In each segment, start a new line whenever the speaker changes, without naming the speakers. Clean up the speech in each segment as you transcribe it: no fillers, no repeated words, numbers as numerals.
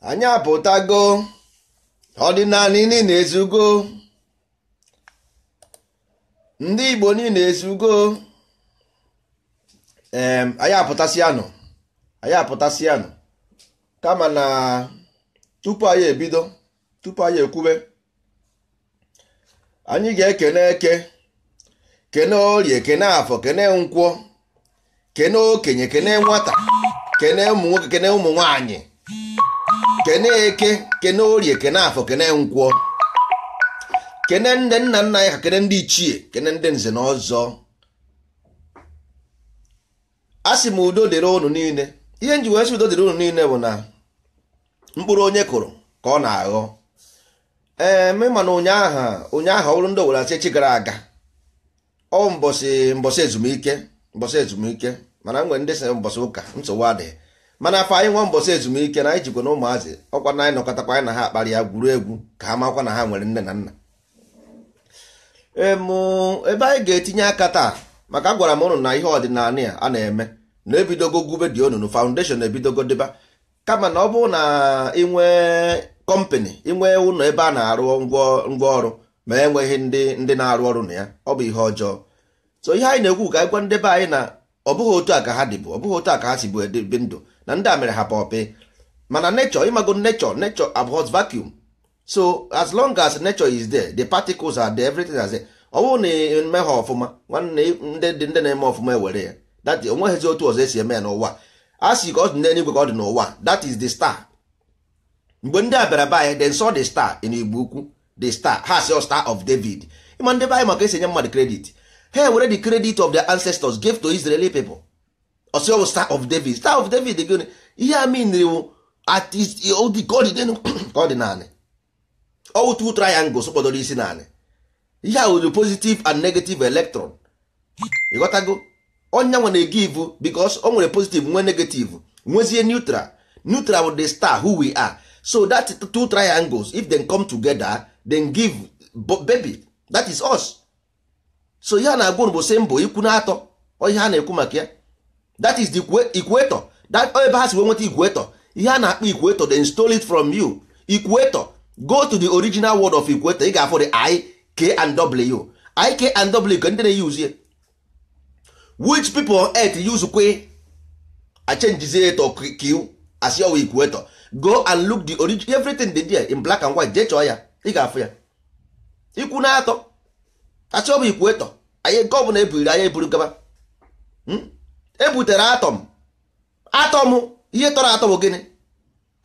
Anyị apụtago. Ọdịnala niile ezugo. Ndị Igbo niile ezugo. Anyị apụtasịanụ, anyị apụtasịanụ. Kama na tupu anyị ebido, tupu anyị ekwube, anyị ga-ekene Eke, kene Orie, kene Afọ, kene Nkwọ, kene okenye, kene nwata, kene ụmụ nwoke, kene ụmụ nwaanyị, kene Eke, kene Orie, kene Afọ, kene Nkwọ, kene ndị nna nna anyị ha, kene ndị ichie, kene ndị nze na ọzọ. A sị m udo dịrị unu niile. Ihe nji wee sị udo dịrị unu niile bụ na mkpụrụ onye kụrụ ka ọ na-aghọ. Ee, mana ụnyaahụ ọrụ ndị Owere asị echi gara aga, ọ mbọsị ezumike, mbọsị ezumike, mana nwere ndị sị mbọsị ụka, nsogbu adịghị. Mana afọ anyị nwa mbọsị ezumike na anyị jikwa na ụmụazị ọkwa na anyị nọkọtakwa, anyị na ha akparị ya gwuru egwu ka ha makwa na ha nwere nne na nna. Ebe anyị ga-etinye aka taa, maka agwara m ụnụ na ihe ọdịnala a na-eme na ebidogo gwube dị onunu foundation ebidogo dịba. Kama na ọ bụrụ na inwe kọmpanị, inwe ụlọ ebe a na-arụ ngwa ọrụ ma enweghị ndị na-arụ ọrụ na ya, ọ bụ ihe ọjọọ. So ihe anyị na-ekwu ka anyị gwa ndị be anyị na ọ bụghị otu a ka ha dịbụ, ọ bụghị otu a ka ha si bụ ebi ndụ, na ndị a mere ha pọpị. Mana nature, ịmago nature abhors vacuum. So as long as nature is there, the particles are there, everything is there. Ọ bụrụ na eme ha ọfụma, nwanne, ndị na-eme ọfụma ewere ya. That onweghịzi otu ọzọ esi eme ya n'ụwa. A sị ka ọ dị n'eluigwe ka ọ dị n'ụwa. That is the star. Mgbe ndị a bịara be anyị, they saw the star in Igbo Ukwu, the star ha sị Star of David. Ịma ndị be anyị maka esi enye mmadụ credit, ha ewere the credit of their ancestors give to Israeli people. Ọsị ọ bụ Star of David. Star of David gịnị? Ihe a meanri wụ ka ọ dị naanị ọwụ two triangles kpọdoro isi naanị. Ihe a wụ positive and negative electron. Ịghọtago? Onye nwe na-egive because o nwere positive, nwee negative, nwezie neutral. Neutral with the star who we are. So that two triangles, if they come together, then give baby. That is us. So ihe a na-agwa bụ symbol ikwu na atọ, ihe a na-ekwu maka ya. That is the equator. That ebe ha si wee nweta equator. Ihe a na-akpọ equator, they stole it from you. Equator, go to the original word of equator, ị ga-afụ the I, K and W. I, K and W ka ndị na-use, which people on earth use kwe achangezie to Q as your equator. Go and look the origin, everything dị there in black and white. Jee chọọ ya, ị ga-afụ ya. Ikwu na atọ achọ bụ equator. Anyị nke ọ bụla ebiri anyị eburu gaba. Ebutere atom. Atom, ihe tọrọ atọ bụ gịnị?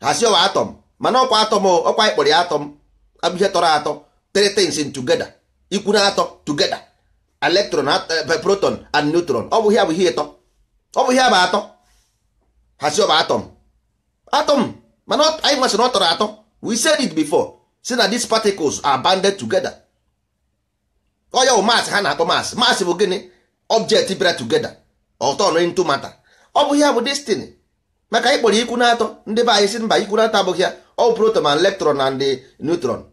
Ha si ọwa atom, mana ọkwa atom, ọkwa anyị kpọrọ ya atom, abụ ihe tọrọ atọ, three things in together, ikwu na atọ together, electron, proton and neutron. Ọ bụ ihe bụ ihe ịtọ, ọ bụ ihe bụ atọ. Ha si ọba atom, atom, mana anyị nwesị na ọ tọrọ atọ. We said it before, si na these particles are banded together. Ọ ya bụ mass ha na-akpọ mass. Mass bụ gịnị? Object bịara together or turn into matter. Ọ bụ ihe bụ destiny. Maka anyị kpọrọ ikwu na atọ, ndị be anyị si mba, ikwu na atọ abụghị ya, ọ bụ proton and electron and neutron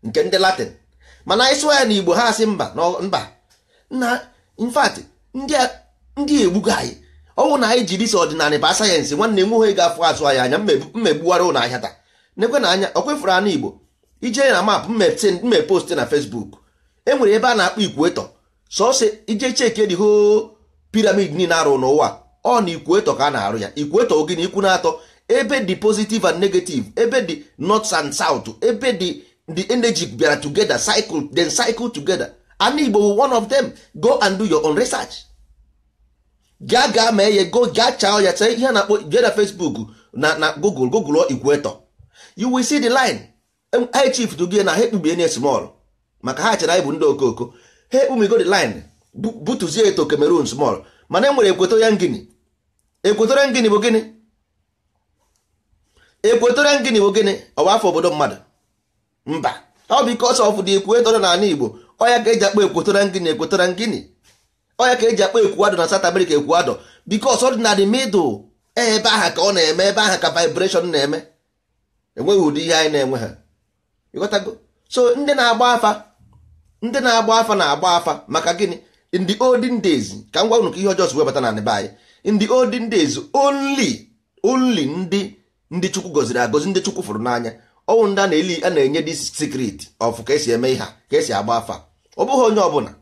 nke ndị Latin. Mana anyị sụọ ya n'Igbo, ha asị mba mba na in fact ndị egbugo anyị. Ọ bụrụ na anyị jiri isi ọdịnala ba sayensị, nwanne, enweghị ga-afụ azụ anyị anya. Mmegbuwara ụlọ ahịa taa nekwe na anya. Ọ kwefuru anụ Igbo ije na map mme post na Facebook, e nwere ebe a na-akpọ equator. Sọsọ ije check the whole pyramid niile arụ n'ụwa, ọ na equator ka a na-arụ ya. Equator gịnị? Ikwu na atọ, ebe dị positive and negative, ebe dị north and south, ebe dị the energy bịara together, cycle, then cycle together. Ana Igbo bụ one of them. Go and do your own research. Gaa gaa mee ya, go gaa chaa ya, chee ihe a na-akpọ. Jee na Facebook na Google, Google equator, you will see the line. Ha chief to gị na ha ekpubie na small, maka ha chere anyị bụ ndị okoko. Ha ekpumigo the line, butuzie eto Cameroon small. Mana e nwere Equatorial Guinea. Equatorial Guinea bụ gịnị? Equatorial Guinea bụ gịnị? Ọ bụ afọ obodo mmadụ? Mba, ọ bụ because of the equator na ala Igbo. Ọ ya ka eji akpọ Equatorial Guinea Equatorial Guinea. Ọ ya ka eji akpọ Ecuador na South America Ecuador, because ọ dị na the middle. Ebe aha ka ọ na-eme, ebe aha ka vibration na-eme. Enweghị ụdị ihe anyị na-enwe ha. Ịghọtago? So ndị na-agba afa, ndị na-agba afa na-agba afa maka gịnị? In the olden days, ka m gwa unu ka ihe ọjọọ si webata na be anyị. In the olden days, only ndị Ndị Chukwu gọziri agọzi, ndị Chukwu fụrụ n'anya, ọnwụ ndị a na-eli a na-enye this secret of ka esi eme ihe, ka esi agba afa. Ọ bụghị onye ọbụla.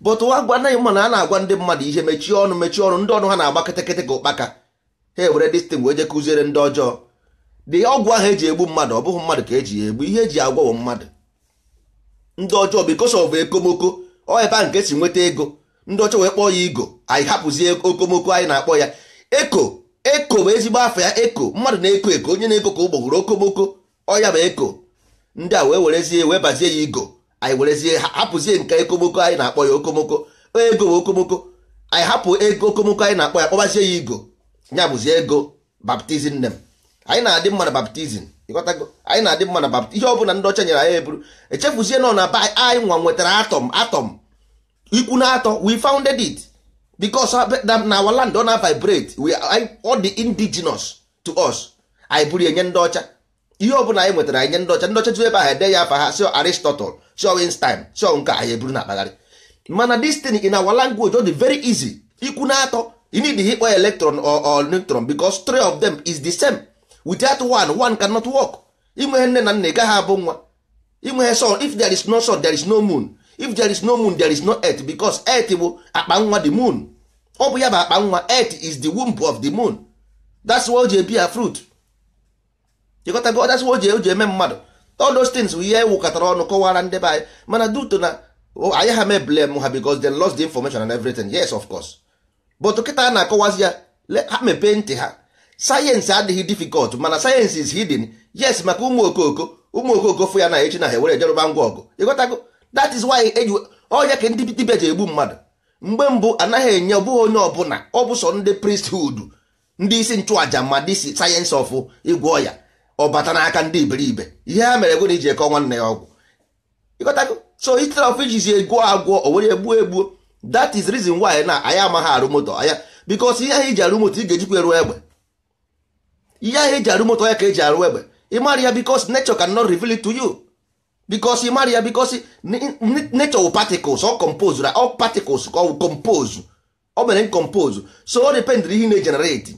But agwa anaghị mma na a na-agwa ndị mmadụ ihe, mechie ọnụ, mechie ọnụ. Ndị ọnụ ha na-agba kịtịkịtị ka ụkpaka, ha ewere this thing wee je kụziere ndị ọjọọ. Dị ọgwụ ahụ eji egbu mmadụ, ọ bụghị mmadụ ka eji ya egbu. Ihe eji agwọwụ mmadụ, ndị ọjọọ, because of ekomoko. Ọ ebe ahụ nke esi nweta ego, ndị ọjọọ wee kpọọ ya igo. Anyị hapụzie okomoko, anyị na-akpọ ya eko. Eko bụ ezigbo afọ ya. Eko, mmadụ na-eko eko, onye na-eko ka ụgbọgụrụ okomoko, ọ ya bụ eko. Ndị a wee werezie wee bazie ya igo. Anyị werezie hapụzie nke ekomoko, anyị na-akpọ ya okomoko. Ego bụ okomoko. Anyị hapụ ego okomoko anyị na-akpọ ya, kpọbazie ya igo. Ya bụzie ego baptism name. Anyị na-adị mma na baptism, ịghọtago? Anyị na-adị mma na baptism. Ihe ọbụla ndị ọcha nyere anyị eburu echefuzie nọ na anyị nwa nwetara atom. Atom ikwu na atọ, we founded it because na our land ọ na vibrate. We all the indigenous to us. Anyị buru enye ndị ọcha. Ihe ọbụla anyị nwetara, anyị nye ndị ọcha. Ndị ọcha ju ebe ahụ ede ya afa ha, si Aristotle, si Einstein, si nke anyị eburu na akpagharị. Mana this thing in our language, ọ dị very easy. Ikwu na atọ, you need ịkpọ electron or neutron, because three of them is the same. Without one, one cannot work. Inweghị nne na nna, ị gaghị abụ nwa. Inweghị sun, if there is no sun, there is no moon. If there is no moon, there is no earth, because earth bụ akpa nwa the moon. Ọ bụ ya bụ akpa nwa. Earth is the womb of the moon. That's why o ji ebi ya fruit, ịghọtago? That's why o ji eme mmadụ. All those things bụ ihe ewukọtara ọnụ kọwara ndị be anyị. Mana due to na anyị ha mee blame ha because they lost the information and everything. Yes, of course. But kịta a na-akọwazi ya, ha mepee ntị ha. Sayensị adịghị difficult, mana sayensị is hidden. Yes, maka ụmụ okoko, ụmụ okoko fụ ya na echi na ha ewere jerụba ngwa ọgụ, ịghọtago? That is why eji ọnya ka ndị dibịa ji egbu mmadụ. Mgbe mbụ anaghị enye, ọ bụghị onye ọbụla, ọ bụ sọ ndị priesthood, ndị isi nchụaja. Ma this science of ịgwọ ọya, ọ bata n'aka ndị iberibe. Ihe ha mere bụ na iji ekọ nwanne ya ọgwụ, ịghọtago? So instead of ijizi egwuo agwọ, o were egbuo egbuo. That is reason why na anyị amaghị arụ moto anya, because ihe ahụ iji arụ moto, ị ga-ejikwa eru egbe. Ihe ahụ eji arụ moto ya ka eji arụ egbe. Ị mara ya because nature cannot reveal it to you, because ị mara ya, because nature will particles all compose, all particles ka ọ compose, ọ mere compose. So ọ depend ihe na-egenerate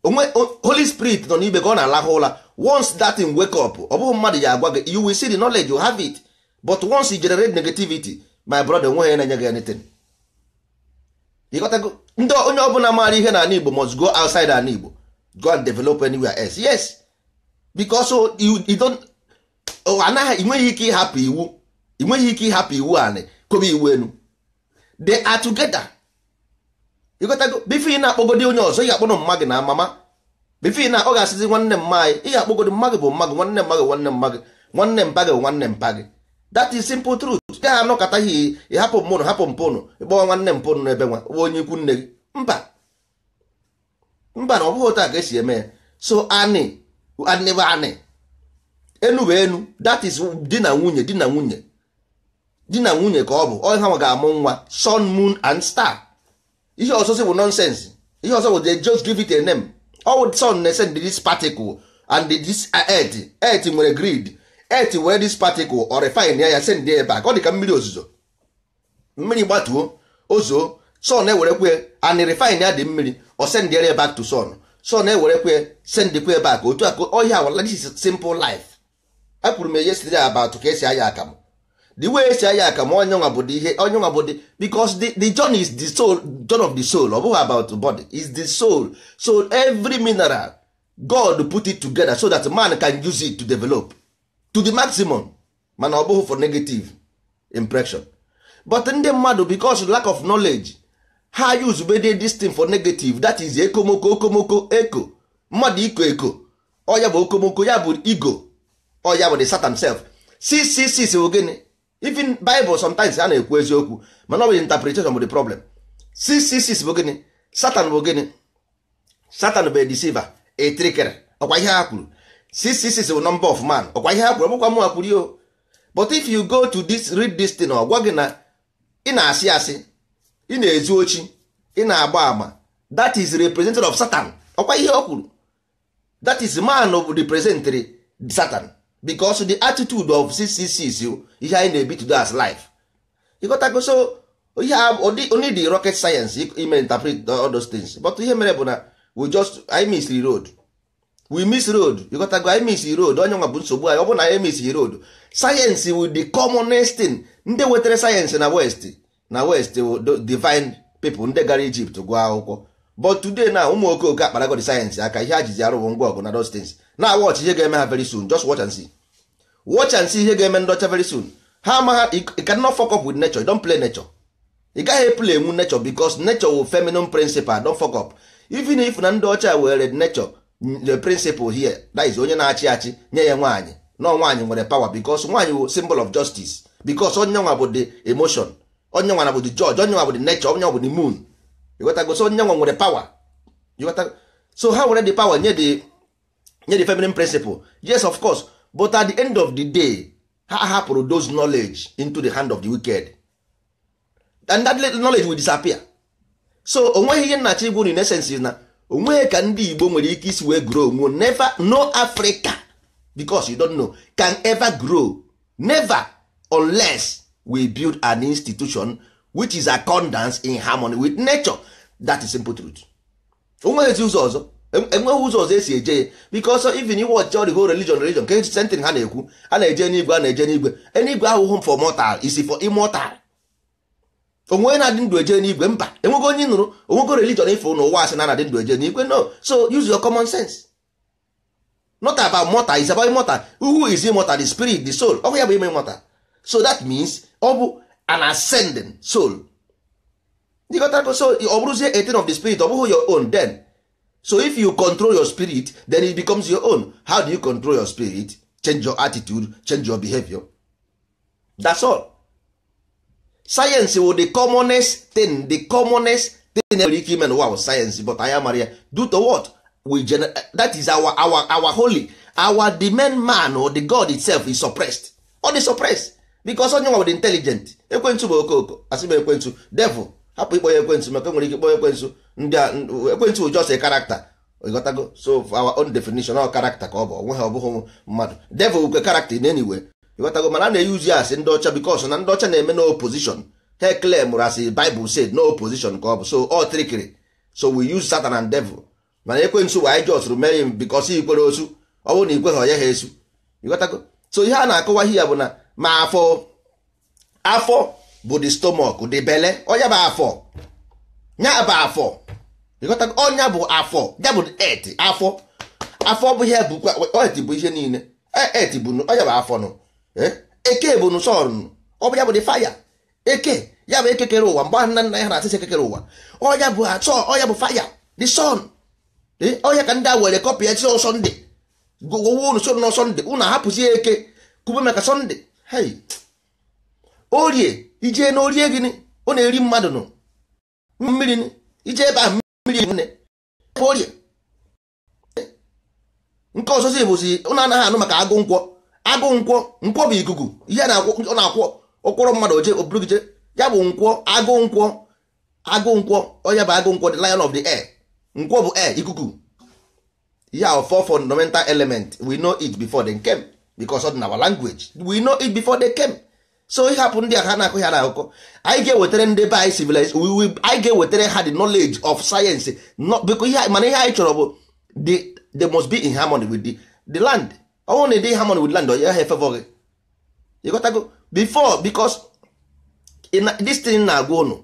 onwe. Holy Spirit nọ n'ibe ka ọ na-alahụ ụra. Once that thing wake up, ọ bụghị mmadụ ya agwa gị, you will see the knowledge, you have it. But once you generate negativity, my brother, onweghị na-enye gị anything. Ịghọtago? Ndị onye ọbụla maara ihe n'ala Igbo must go outside ala Igbo, go and develop anywhere else. Yes, because you don't, anaghị, ị nweghị ike ịhapụ iwu, ị nweghị ike ịhapụ iwu anị kobe iwu enu. They are together, ịghọtago? Before ị na-akpọgodi onye ọzọ, ị ga-akpọ mma gị na mama. Before ị na ọ ga-asịzi nwanne mma anyị, ị ga-akpọgodi mma gị bụ mma gị, nwanne mma gị, nwanne mma gị, nwanne mpa gị bụ nwanne mpa gị. That is simple truth. Gaghị anọkọta ihe ịhapụ mpụnụ, hapụ mpụnụ, ịkpọwa nwanne mpụnụ n'ebe nwa bụ onye ikwu nne gị. Mba, mba, na ọ bụghị otu a ka esi eme ya. So anị anị bụ anị, enu bụ enu. That is di na nwunye, di na nwunye, di na nwunye ka ọ bụ. Ọ ha nwa ga-amụ nwa, sun, moon and star. Ihe ọzọ bụ nonsense. Ihe ọzọ bụ they just give it a name. All sun na-send this particle and this earth. Earth nwere greed. Earth were this particle or refine ya, ya send ya back. Ọ dị ka mmiri ozuzo. Mmiri gbatuo ozuo, sun ewerekwe and refine ya dị mmiri, o send ya back to sun. Sun ewerekwe send kwe back. Otu a ka ọhịa awala. This is simple life. Ekwuru m yesterday about ka esi aya akamụ, the way esi aya akamụ. Onye nwa bụ ihe, onye nwa bụ the, because the journey is the soul, journey of the soul. Ọ bụghị about body, is the soul. So every mineral, God put it together so that man can use it to develop to the maximum. Mana ọ bụghị for negative impression. But ndị mmadụ, because lack of knowledge, ha use bede this thing for negative. That is ekomoko, okomoko, eko mmadụ, iko eko. Ọ ya bụ okomoko, ya bụ ego, ọ ya bụ the Satan self. 666 bụ gịnị? Even Bible sometimes a na-ekwu eziokwu, mana ọ bụ interpretation bụ the problem. 666 bụ gịnị? Satan bụ gịnị? Satan bụ a deceiver, a tricker. Ọkwa ihe ha kwuru, 666 bụ number of man. Ọkwa ihe ha kwuru, ọbụkwa mụ kwuru yo. But if you go to this, read this thing, ọ gwa gị na ị na-asị asị, ị na-ezu ochi, ị na-agba ama, that is representative of Satan. Ọkwa ihe o kwuru, that is man of representary Satan, because the attitude of 666, ihe anyị na-ebi today as life, ịghọtago? So ihe only the rocket science ime interpret all those things. But ihe mere bụ na we just anyị miss the road. We miss road. Ịghọtago? Anyị miss road. Onye nwa bụ nsogbu anyị. Ọ bụ na anyị miss road, sayensị with the commonest thing. Ndị wetara sayensị na west, na west divine people, ndị gara Egypt gụọ akwụkwọ. But today na ụmụ okooko akparago the sayensị aka. Ihe ha jizi arụ bụ ngwa ọgụ na those things. Na watch ihe ga-eme ha very soon. Just watch and see, watch and see ihe ga-eme ndị ọcha very soon. Ha ama ha. You cannot fuck up with nature. You don't play nature. Ị gaghị play enwu nature, because nature will feminine principle. Don't fuck up. Even if na ndị ọcha were nature, the principle here, that is onye na-achị achị, nye ya nwaanyị. No, nwaanyị nwere power, because nwaanyị bụ symbol of justice, because onye nwa bụ the emotion, onye nwa bụ the judge, onye nwa bụ the nature, onye nwa bụ the moon. Ịghọtago? So onye nwa nwere power. Ịghọtago? So ha were the power nye the feminine principle. Yes, of course, but at the end of the day, ha hapụrụ those knowledge into the hand of the wicked, and that knowledge will disappear. So onweghị ihe nnachi igwu in essence na onweghị ka ndị Igbo nwere ike isi wee grow nwo. Never. No Africa, because you don't know, can ever grow, never, unless we build an institution which is accordance in harmony with nature. That is simple truth. Onweghị ụzọ ọzọ, enweghị ụzọ ọzọ esi eje ya, because even you watch all the whole religion ka sentin ha na-ekwu, a na-eje n'igwe, a na-eje n'igwe. Eluigwe ahụhụ for mortal is for immortal. Onwe na-adị ndụ eje n'igwe? Mba. Enwego onye nụrụ, onwego religion ifụ n'ụwa asị na na-adị ndụ eje n'igwe? No. So use your common sense. Not about mortal, is about immortal. Who is immortal? The spirit, the soul. Ọ bụ ya bụ ime immortal. So that means ọ bụ an ascending soul. Ịghọtago? So ọ bụrụzie a thing of the spirit, ọ bụghị your own then. So if you control your spirit, then it becomes your own. How do you control your spirit? Change your attitude, change your behavior. That's all. Science wụ the commonest thing, the commonest thing nwere ike ime n'ụwa bụ science, but anyị amara ya due to what we that is our holy, our the main man or the God itself is suppressed. Ọ dị suppressed because onye nwa bụ intelligent. Ekwensu bụ okooko, asị m ekwensu, devil. Hapụ ịkpọ ya ekwensu, maka nwere ike ịkpọ ya ekwensu. Ndị a ekwensu bụ just a character. Ịghọtago? So for our own definition, ọ character ka ọ bụ. Onwe ha, ọ bụghị mmadụ. Devil bụ character in anyway. Ịghọtago? Mana a na-eyuzi ya asị ndị ọcha, because na ndị ọcha na-eme no opposition. Ha claim as Bible said, no opposition ka ọ bụ. So all trickery. So we use Satan and devil. Mana ekwensu bụ anyị just mee him because ikwere osu. Ọ bụrụ na ikwe ha, onye ha esu. Ịghọtago? So ihe a na-akọwa ihe ya bụ na ma afọ, afọ bụ the stomach, the belle. Ọnya bụ afọ, nya bụ afọ. Ịghọtago? Ọnya bụ afọ, ya bụ earth. Afọ, afọ bụ ihe bụkwa earth, bụ ihe niile. Earth bụ ọnya bụ afọ nụ. Eke bụ nụ sun. Ọ bụ ya bụ the fire. Eke ya bụ eke kere ụwa. Mgbe ahụ nna nna ya na-asịsị eke kere ụwa, ọnya bụ atọ, ọnya bụ fire, the sun. Ọnya ka ndị a were copy ya chi Sunday gowo unu so nọ Sunday. Unu ahapụzi eke kwube maka Sunday. Hey, orie, ijee na orie gịnị? Ọ na-eri mmadụ nụ mmiri. Ije ebe ahụ mmiri nne orie. Nke ọzọzi bụzi ụnụ anaghị anụ maka agụ nkwọ. Agụ nkwọ, nkwọ bụ ikuku. Ihe ọ na-akwọ ụkwụrụ mmadụ oje oburugije ya bụ nkwọ. Agụ nkwọ, agụ nkwọ, onye bụ agụ nkwọ? The lion of the air. Nkwọ bụ air, ikuku. Ihe ahụ four fundamental element, we know it before they came, because of our language, we know it before they came. So ịhapụ ndị a ha na-akụ ya na akụkọ. Anyị ga-ewetara ndị be anyị civilization. Anyị ga-ewetara ha the knowledge of science. No, because ihe mana ihe anyị chọrọ bụ they must be in harmony with the land. Ọ bụrụ na ị dị harmony with land, ọ ya ha efavor gị. Ịghọtago? Before, because in this thing na-agwa ụnụ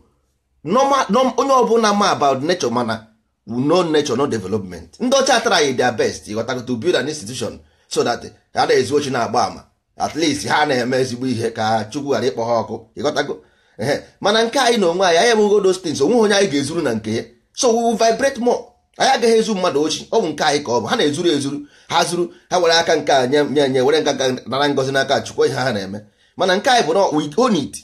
normal, onye ọbụla ma about nature, mana no nature, no development. Ndị ọcha try their best, ịghọtago, to build an institution so that ha na-ezu ochi, na-agba ama. At least ha na-eme ezigbo ihe ka Chukwu ghara ịkpọ ha ọkụ. Ịghọtago? Ehe, mana nke anyị na onwe anyị, anyị enweghị those things. Onweghị onye anyị ga-ezuru na nke ya. So we will vibrate more. Anyị agaghị ezu mmadụ ochi. Ọ bụ nke anyị ka ọ bụ. Ha na-ezuru ezuru, ha zuru, ha were aka nke a nye nye nye, were nka nka nara ngozi n'aka Chukwu. Ihe ha na-eme, mana nke anyị bụ na we own it.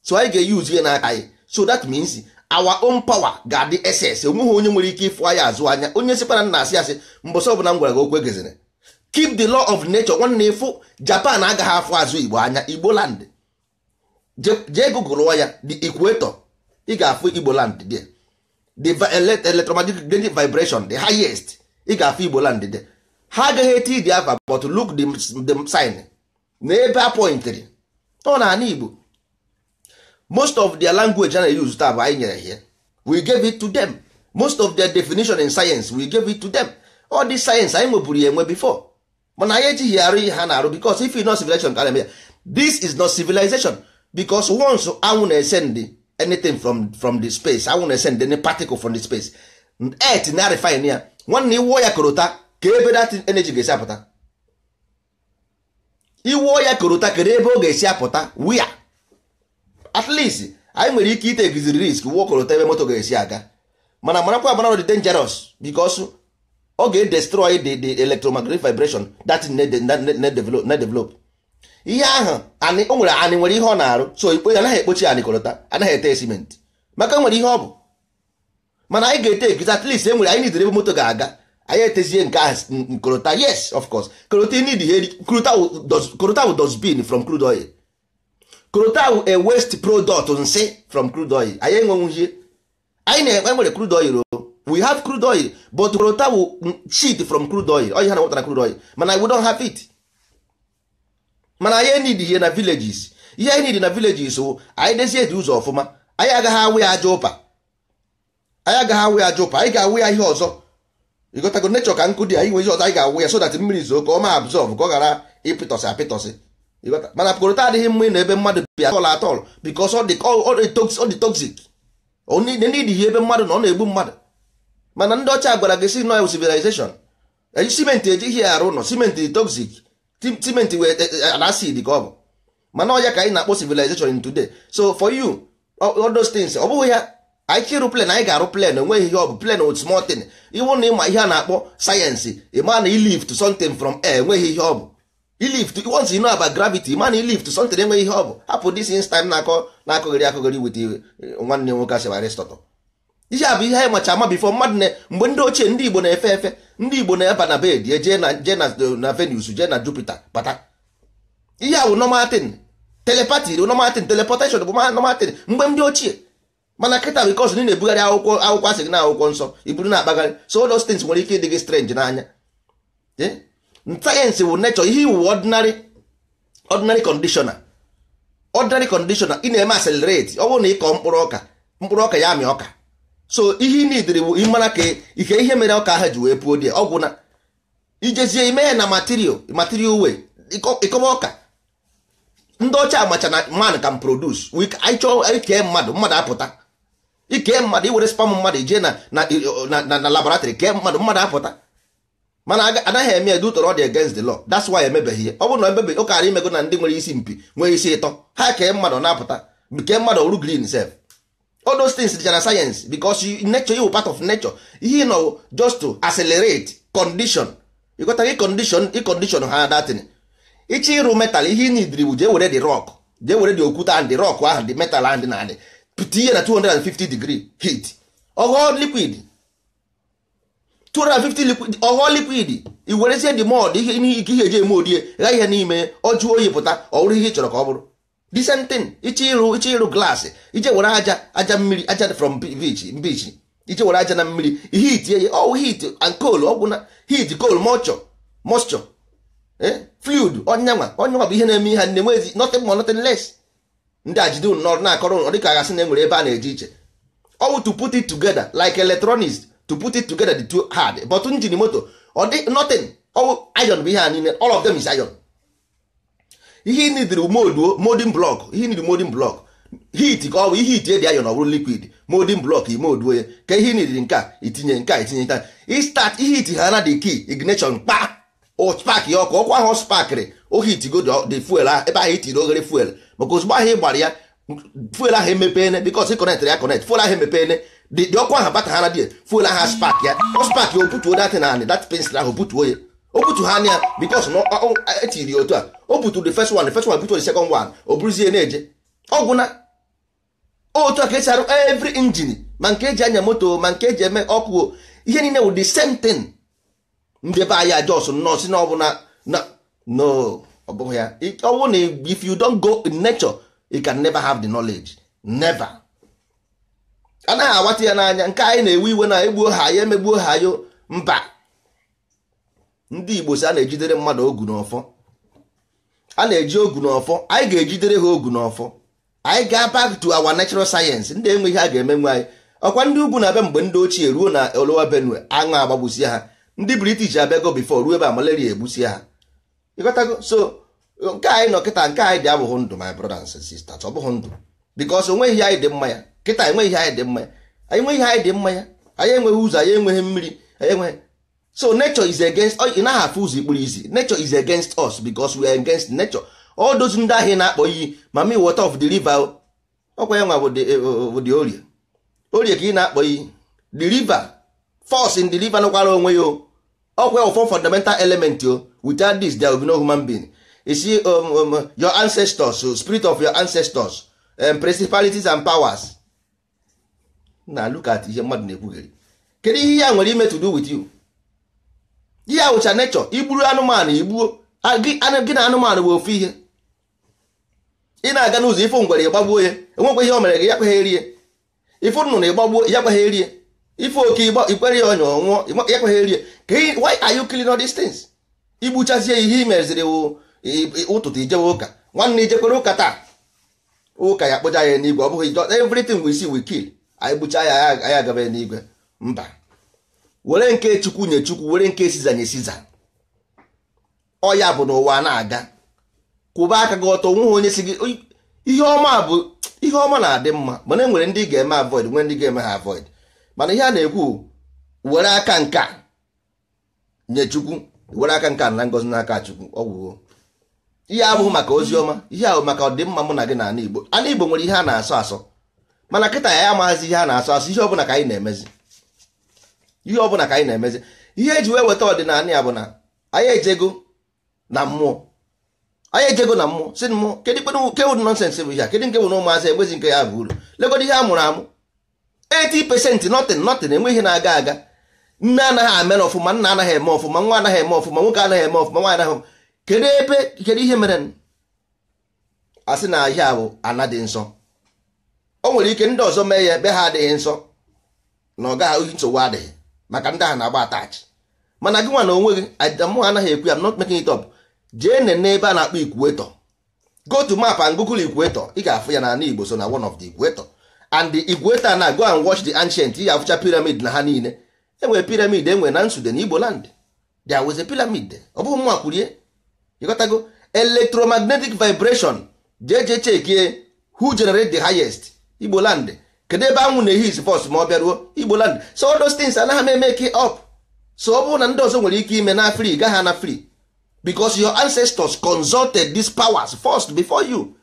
So anyị ga-eyuzu ihe n'aka anyị. So that means our own power ga-adị ss. Onweghị onye nwere ike ịfụ anyị azụ anya. Onye sịkwara nna asị asị, mbọsị ọbụla m gwara gị okwu, egezina. Keep the law of nature. Nwanne, ịfụ Japan agaghị afụ azụ Igbo anya. Igbo land, jee gụgụrụọ ya, the equator, ị ga-afụ Igbo land there. The electromagnetic vibration, the highest, ị ga-afụ Igbo land there. Ha agaghị eti dị afa, but look the sign na ebe a pointịrị ọ na ala Igbo. Most of their language a na-use taa bụ anyị nyere here. We gave it to them. Most of their definition in science, we gave it to them. All this science anyị nweburu ya enwe before, mana anyị ejighị arụ ihe ha na-arụ, because if you not civilization ka na-eme ya. This is not civilization, because once anwụ na-esend anything from the space, anwụ na-esend any particle from the space, earth na refine ya. Nwanne, iwuo ya korota ka ebe that energy ga-esi apụta. Iwuo ya korota, kedu ebe ọ ga-esi apụta? Wia at least anyị nwere ike ite giziri risk wuo korota ebe moto ga-esi aga, mana marakwa amara dị dangerous, because ọ ga-destroy the electromagnetic vibration that na develop ihe ahụ. Anị o nwere, anị nwere ihe ọ na-arụ, so ikpo anaghị ekpochi anị korota, anaghị ete simenti maka nwere ihe ọ bụ. Mana anyị ga-ete egizi, at least e nwere anyị nidere ebe moto ga-aga, anyị etezie nke ahụ korota. Yes, of course, korota need ihe. Korota wụ dustbin from crude oil. Korota wụ a waste product, nsị from crude oil. Anyị enwenwuhie, anyị na-enwe nwere crude oil o, we have crude oil, but korota wụ shit from crude oil. Oil ha na-wetara crude oil, mana we don't have it. Mana anyị need ihe na villages. Ihe anyị need na villages wụ anyị dezie dị ụzọ ọfụma. Anyị agaghị awụ ya aja ụpa, anyị agaghị awụ ya aja ụpa, anyị ga-awụ ya ihe ọzọ. Ịgotago nature ka nkụ dị, anyị nwere ihe ọzọ anyị ga-awụ ya, so that mmiri zoo ka ọ ma absorb, ka ọ ghara ịpịtọsị apịtọsị. Ịghọta? Mana korota adịghị mma na ebe mmadụ bi atọl atọl, because ọ dị toxic. Ọ need ihe ebe mmadụ na ọ na-egbu mmadụ. Mana ndị ọcha gwara gị si no civilization. Eji simenti, ejighị ya arụ ụlọ. Simenti dị toxic, simenti wee an acid ka ọ bụ. Mana ọ ya ka anyị na-akpọ civilization in today. So for you, all those things, ọ bụghị ya. Anyị chịrụ plane, anyị ga-arụ plane, enweghị ihe ọ bụ. Plane with small thing. Iwu na ịma ihe a na-akpọ sayensị, ịma na ilift something from air, enweghị ihe ọ bụ. Ilift, once you know about gravity, ịma na ilift something, enweghị ihe ọ bụ. Hapụ this time na-akọ na-akọghịrị akọghịrị with nwanne nwoke asị Aristotle. Ihe a bụ ihe anyị macha ama before mmadụ na mgbe ndị ochie, ndị Igbo na-efe efe, ndị Igbo na-eba na bed, eje na jee na Venus, jee na Jupiter bata. Ihe a bụ normal thing. Telepathy bụ normal thing, teleportation bụ normal thing mgbe ndị ochie. Mana kịta, because na ị na-ebugharị akwụkwọ, akwụkwọ asị gị na akwụkwọ nsọ iburu na-akpagharị, so all those things nwere ike ịdị gị strange n'anya. Sayensị bụ nature. Ihe iwu ordinary conditioner, ordinary conditioner ị na-eme accelerate. Ọ bụrụ na ịkọ mkpụrụ ọka, mkpụrụ ọka ya amị ọka. So ihe ị nidiri bụ ịmara ka ike ihe mere ọka ahụ ji wee puo dị ọgwụ na ijezie ime ya na material way ịkọba ọka. Ndị ọcha amacha na man can produce. Anyị chọọ ike mmadụ, mmadụ apụta. Ike mmadụ, iwere sperm mmadụ ije na laboratory kee mmadụ, mmadụ apụta. Mana anaghị eme ya due to ọ dị against the law. That's why emebeghị ya. Ọ bụrụ na emebe, ụkara imego na ndị nwere isi mpi nwee isi ịtọ, ha kee mmadụ na-apụta, kee mmadụ ọrụ green sef. All those things dị na science, because you, nature, you part of nature. Ihe nọ just to accelerate condition. Ịghọta gị? Condition, i condition ha datin. Ịchọ ịrụ metal, ihe ị nidiri bụ jee were the rock, jee were the okwute and the rock ahụ, the metal ahụ dị naanị, tinye na 250 degree heat, ọghọọ liquid. 250 liquid, ọghọọ liquid. I werezie the mold, ihe ihe eji eme odie gha ihe n'ime, ọ jụọ oyi pụta, ọ bụrụ ihe ị chọrọ ka ọ bụrụ. The same thing, ịchọ ịrụ glass, ije were aja, aja mmiri, aja from beach, ije were aja na mmiri, ihe itinye ya, ọ heat and coal, ọgwụ na heat, coal, moisture, fluid. Onyanwa bụ ihe na-eme ihe na-enwezi, nothing more, nothing less. Ndị a jide unu n'ọrụ na-akọrọ unu, ọ dịka agasị na enwere ebe a na-eje iche. Ọ to put it together like electronics, to put it together the too hard, but engine moto ọ dị nothing. Ọ iron bụ ihe a niile, all of them is iron. Ihe nidiri moduo molding block, ihe nidiri molding block, heat ka ọ bụ ihe itinye dị iron, ọ bụrụ liquid. Molding block, imoduo ya ka ihe nidiri nke a, itinye nke a, itinye nke a, start ihe iti ha na the key ignition, kpa o spark ya ọkụ. Ọkụ ahụ sparkịrị, o hit go the fuel ahụ ebe ahụ itiri oghere fuel, maka ozugbo ahụ ị gbara ya, fuel ahụ emepeene, because ị connect ya connect, fuel ahụ emepeene, the ọkụ ahụ bata ha na die fuel ahụ, spark ya, ọ spark ya, o butuo that na anị, that pencil ahụ butuo ya, o butu ha anya, because na etiri ya otu a, o butu the first one, the first one butuo the second one, o buruzie na-eje ọgwụ na otu a ka esi arụ every engine, ma nke eji anya moto, ma nke eji eme ọkụ, ihe niile wụ the same thing. Ndị be anyị ajọs nnọọ si na ọ bụ na no, ọ bụghị ya. Ọ bụrụ na if you don't go in nature, you can never have the knowledge, never. Anaghị awata ya n'anya. Nke anyị na-ewe iwe na egbuo ha ya, emegbuo ha yo mba. Ndị Igbo si a na-ejidere mmadụ ogu n'ọfọ, a na-eji ogu n'ọfọ. Anyị ga-ejidere ha ogu n'ọfọ. Anyị ga back to our natural science. Ndị enweghị ha ga-emenwe anyị. Ọkwa ndị ugwu na-abịa mgbe ndị ochie ruo na Olowa Benue, aṅụ agbagbusie ha. Ndị British abịago before ruo ebe a, malaria egbusie ha. Ịghọtago? So nke anyị nọ kịta, nke anyị dị abụghị ndụ, my brothers and sisters. Ọ bụghị ndụ, because onweghị ihe anyị dị mma ya kịta. Enweghị ihe anyị dị mma ya. Anyị enweghị ihe anyị dị mma ya. Anyị enweghị ụzọ, anyị enweghị mmiri, anyị enweghị. So nature is against. Ị naghị afụ ụzọ ikpuru isi. Nature is against us because we are against nature. All those ndị ahụ ị na-akpọ iyi, mami water of the river, ọkwa ya nwa bụ the orie orie ka ị na-akpọ iyi. The river force in the river nọkwara onwe ya o. Ọkwa ya four fundamental element o. Without this, there will be no human being. You see, your ancestors, so spirit of your ancestors, principalities and powers. Na look at ihe mmadụ na-ekwugheri. Kedu ihe ya nwere ime to do with you? Ihe awụcha nature. Igburu anụmanụ, igbuo gị na anụmanụ bụ ofu ihe. Ị na-aga n'ụzọ, ifụ ngwere, ịgbagbuo ya, enwekwa ihe o mere gị, ya kweghị erie. Ifụ nnụnụ, ịgbagbuo ya, kweghị erie. Ife oke ikwere ya ọnya, ọnwụọ, ya kweghị erie. Why are you killing all these things? Igbuchazie ihe i meziri wụ ụtụtụ ijewe ụka. Nwanne, ijekwere ụka taa, ụka ya kpụja ya n'igwe. Ọ bụghị everything we see we kill. Anyị gbucha ya, anyị agaba n'igwe? Mba. Were nke Chukwu nye Chukwu, were nke Siza nye Siza. Ọ ya bụ n'ụwa na-aga, kwụba aka gị ọtọ. Nweghị onye si gị ihe ọma bụ ihe ọma na-adị mma, mana e nwere ndị ga-eme avoid, nwere ndị ga-eme ha avoid. Mana ihe a na-ekwu, were aka nka nye Chukwu, were aka nka na ngọzi n'aka Chukwu. Ọgwụgwọ ihe abụghị maka ozi ọma, ihe ahụ maka ọdịmma mụ na gị na ana Igbo. Ana Igbo nwere ihe a na-asọ asọ, mana kịta ya amaghazi ihe a na-asọ asọ. Ihe ọbụla ka anyị na-emezi, ihe ọbụla ka anyị na-emezi. Ihe eji wee weta ọdịnala ya bụ na anyị ejego na mmụọ, anyị ejego na mmụọ si mmụọ, kedu ikpe ke wụ nonsense bụ ihe a? Kedu nke bụ na ụmụazị enwezi nke ya bụ uru? Legodo ihe a mụrụ amụ, 80% nothing, nothing. Enwe ihe na-aga aga. Nne anaghị eme ọfụma, nna anaghị eme ọfụma, nwa anaghị eme ọfụma, nwoke anaghị eme ọfụma, nwaanyị anaghị. Kedu ebe, kedu ihe mere a sị na ahịa bụ ana dị nsọ? O nwere ike ndị ọzọ mee ya ebe ha adịghị nsọ na ọ gaghị, nsogbu adịghị, maka ndị ahụ na-agba atachi. Mana gị nwa na onwe gị, mụ anaghị ekwu ya, I'm not making it up. Jee nene ebe a na-akpọ equator. Go to map and google equator. Ị ga-afụ ya na ala Igbo so na one of the equator. And the equator na, go and watch the ancient. Ị ga-afụcha pyramid na ha niile. Enwere pyramid, enwere na Nsude na Igbo land. There was a pyramid. Ọ bụghị mụ akwurie. Ịghọtago? Electromagnetic vibration, jee jee chekie who generate the highest. Igbo land. Kedu ebe anwụ na-ehi force ma ọ bịaruo? Igbo land. So all those things anaghị m emeke up. So ọ bụrụ na ndị ọzọ nwere ike ime na free, gaghị na free, because your ancestors consulted these powers first before you.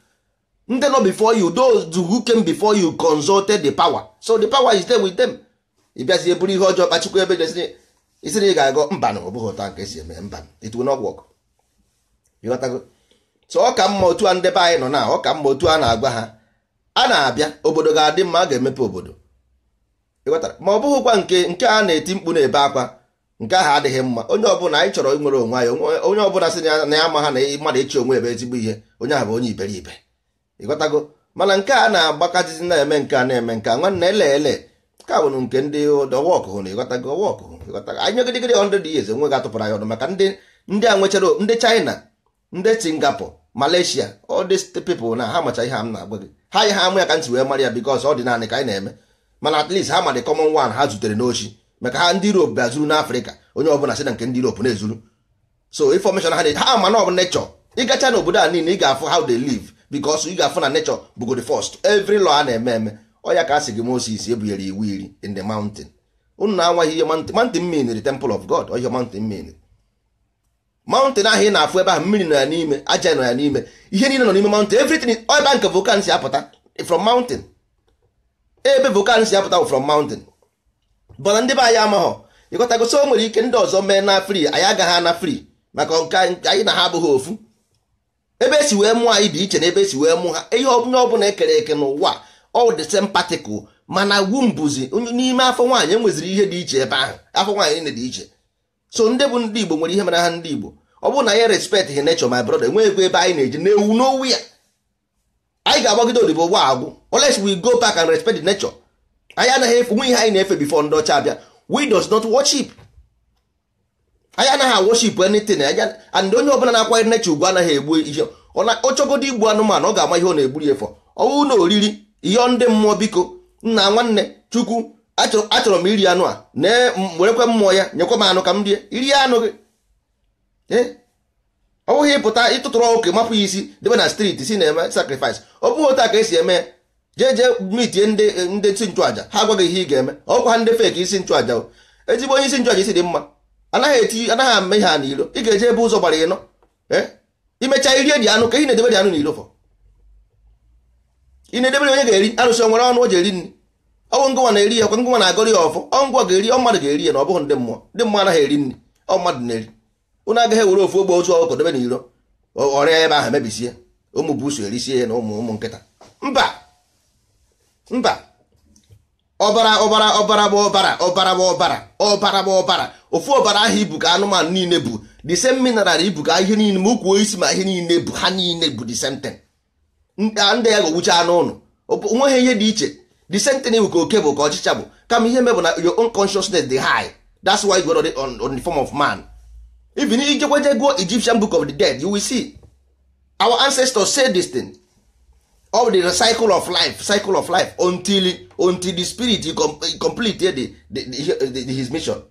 Ndị nọ before you, those who came before you consulted the power, so the power is there with them. Ị bịazie bụrụ ihe ọjọọ kpachikwa ebe desiri isiri ị ga-agọ mba na ọ bụghị ụta nke esi eme mba. It will not work. Ịghọtago? So ọ ka mma otu a ndebe anyị nọ na ọ ka mma otu a na-agwa ha a na-abịa. Obodo ga-adị mma, a ga-emepe obodo. Ịghọtara? Ma ọ bụghịkwa nke a na-eti mkpu na-ebe akwa, nke ahụ adịghị mma. Onye ọbụla anyị chọrọ inwere onwe anyị, onye ọbụla sị na ya ama ha na mmadụ ịchị onwe ebe ezigbo ihe, onye ahụ bụ onye iberibe. Ịghọtago? Mana nke a na-agbakazizi na-eme nke a na-eme nke a, nwanne, ele ele nke a bụ nke ndị ọwọkụ hụ na. Ịghọtago? Ọwọkụ hụ. Ịghọtago? Anyị nyegidegide 100 years enweghị atụpụrụ anyị ọnụ, maka ndị a nwechara, ndị China, ndị Singapore, Malaysia, all these people na ha macha ihe a m na-agwa gị. Ha ya ha amụ ya ka ntị wee mara ya, because ọ dị naanị ka anyị na-eme. Mana at least ha ma the common one ha zutere n'ochi, maka ha ndị Europe bịa zuru n'Africa. Onye ọbụla sị na nke ndị Europe na-ezuru. So information ha ha ma na ọ bụ nature. Ịgacha n'obodo a niile, ị ga-afụ how they live, because ị ga-afụ na nature bụgo the first. Every law a na-eme eme, ọ ya ka a sị gị Moses ebunyere iwu 10 in the mountain. Unu na-anwaghị ihe mountain. Mountain mean the temple of God. Ọ ihe mountain mean. Mountain ahụ ị na-afụ ebe ahụ, mmiri nọ ya n'ime, aja nọ ya n'ime, ihe niile nọ n'ime mountain, everything. Ebe nke volcan si apụta from mountain, ebe volcan si apụta from mountain. But ndị be anyị amaghọ. Ịghọtago? So o nwere ike ndị ọzọ mee na free, anyị agaghị ana free, maka nke anyị na ha abụghị ofu. Ebe esi wee mụọ anyị dị iche na ebe esi wee mụọ ha. Ihe onye ọbụla ekere eke n'ụwa, all the same particle, mana womb-zi n'ime afọ nwaanyị enweziri ihe dị iche ebe ahụ. Afọ nwaanyị niile dị iche. So ndị bụ ndị Igbo nwere ihe mere ha ndị Igbo. Ọ bụrụ na anyị respect the nature, my brother, enweghị ebe anyị na-eji na-ewu n'owu ya. Anyị ga-agbagide odibo gba agwụ unless we go back and respect the nature. Anyị anaghị efe nwe ihe anyị na-efe before ndị ọcha abịa. We does not worship. Anyị anaghị worship anything. And onye ọbụla na-akwanyere nature ugwu anaghị egbu ihe ọ chọgodo igbu anụmanụ, ọ ga-ama ihe ọ na-egburu efọ. Ọwụ na oriri ihe ndị mmụọ, biko, nna, nwanne, Chukwu. Achọrọ m iri anụ a na werekwe mmụọ ya nyekwa m anụ ka m rie. Irie anụ gị, ọ bụghị ịpụta ịtụtụrụ oke mapụ ya isi debe na street si na-eme sacrifice. Ọ bụghị otu a ka esi eme. Jee jee mitie ndị isi nchụaja, ha agwaghị ihe ị ga-eme. Ọkwa ha ndị fake isi nchụaja. Ezigbo onye isi nchụaja isi dị mma anaghị eti, anaghị ame ihe a n'iro. Ị ga-eje ebe ụzọ gbara ịnọ, imechaa irie dị anụ ka ị na-edebe dị anụ n'iro. Fọ ị na-edebere onye ga-eri arụsị, o nwere ọnụ o ji eri nri? Ọwụ ngụnwa na-eri ya, kwa ngụnwa na-agọrọ ya ọfọ. Ọ ngwa ga-eri, ọ mmadụ ga-eri ya na ọ bụghị ndị mmụọ. Ndị mmụọ anaghị eri nri, ọ mmadụ na-eri. Unu agaghị ewere ofu ogbe ozu ọkụkọ debe n'iro, ọrịa ebe ahụ mebisie, ụmụ busu erisie ya na ụmụ ụmụ nkịta. Mba, mba, ọbara, ọbara, ọbara bụ ọbara, ọbara bụ ọbara, ọbara bụ ọbara. Ofu ọbara ahụ ibu ka anụmanụ niile bụ the same mineral ibu ka ihe niile, ma ukwu isi ma ihe niile bụ, ha niile bụ the same thing. Ndị ya ga-ogbucha anụ ụnụ, onweghị ihe dị iche. The same thing bụ ka oke bụ, ka ọchịcha bụ. Kama ihe mebụ na your own consciousness dị high, that's why you are on the form of man. Even ijekwaje go Egyptian Book of the Dead, you will see our ancestors say this thing of the cycle of life, cycle of life until the spirit you complete the his mission.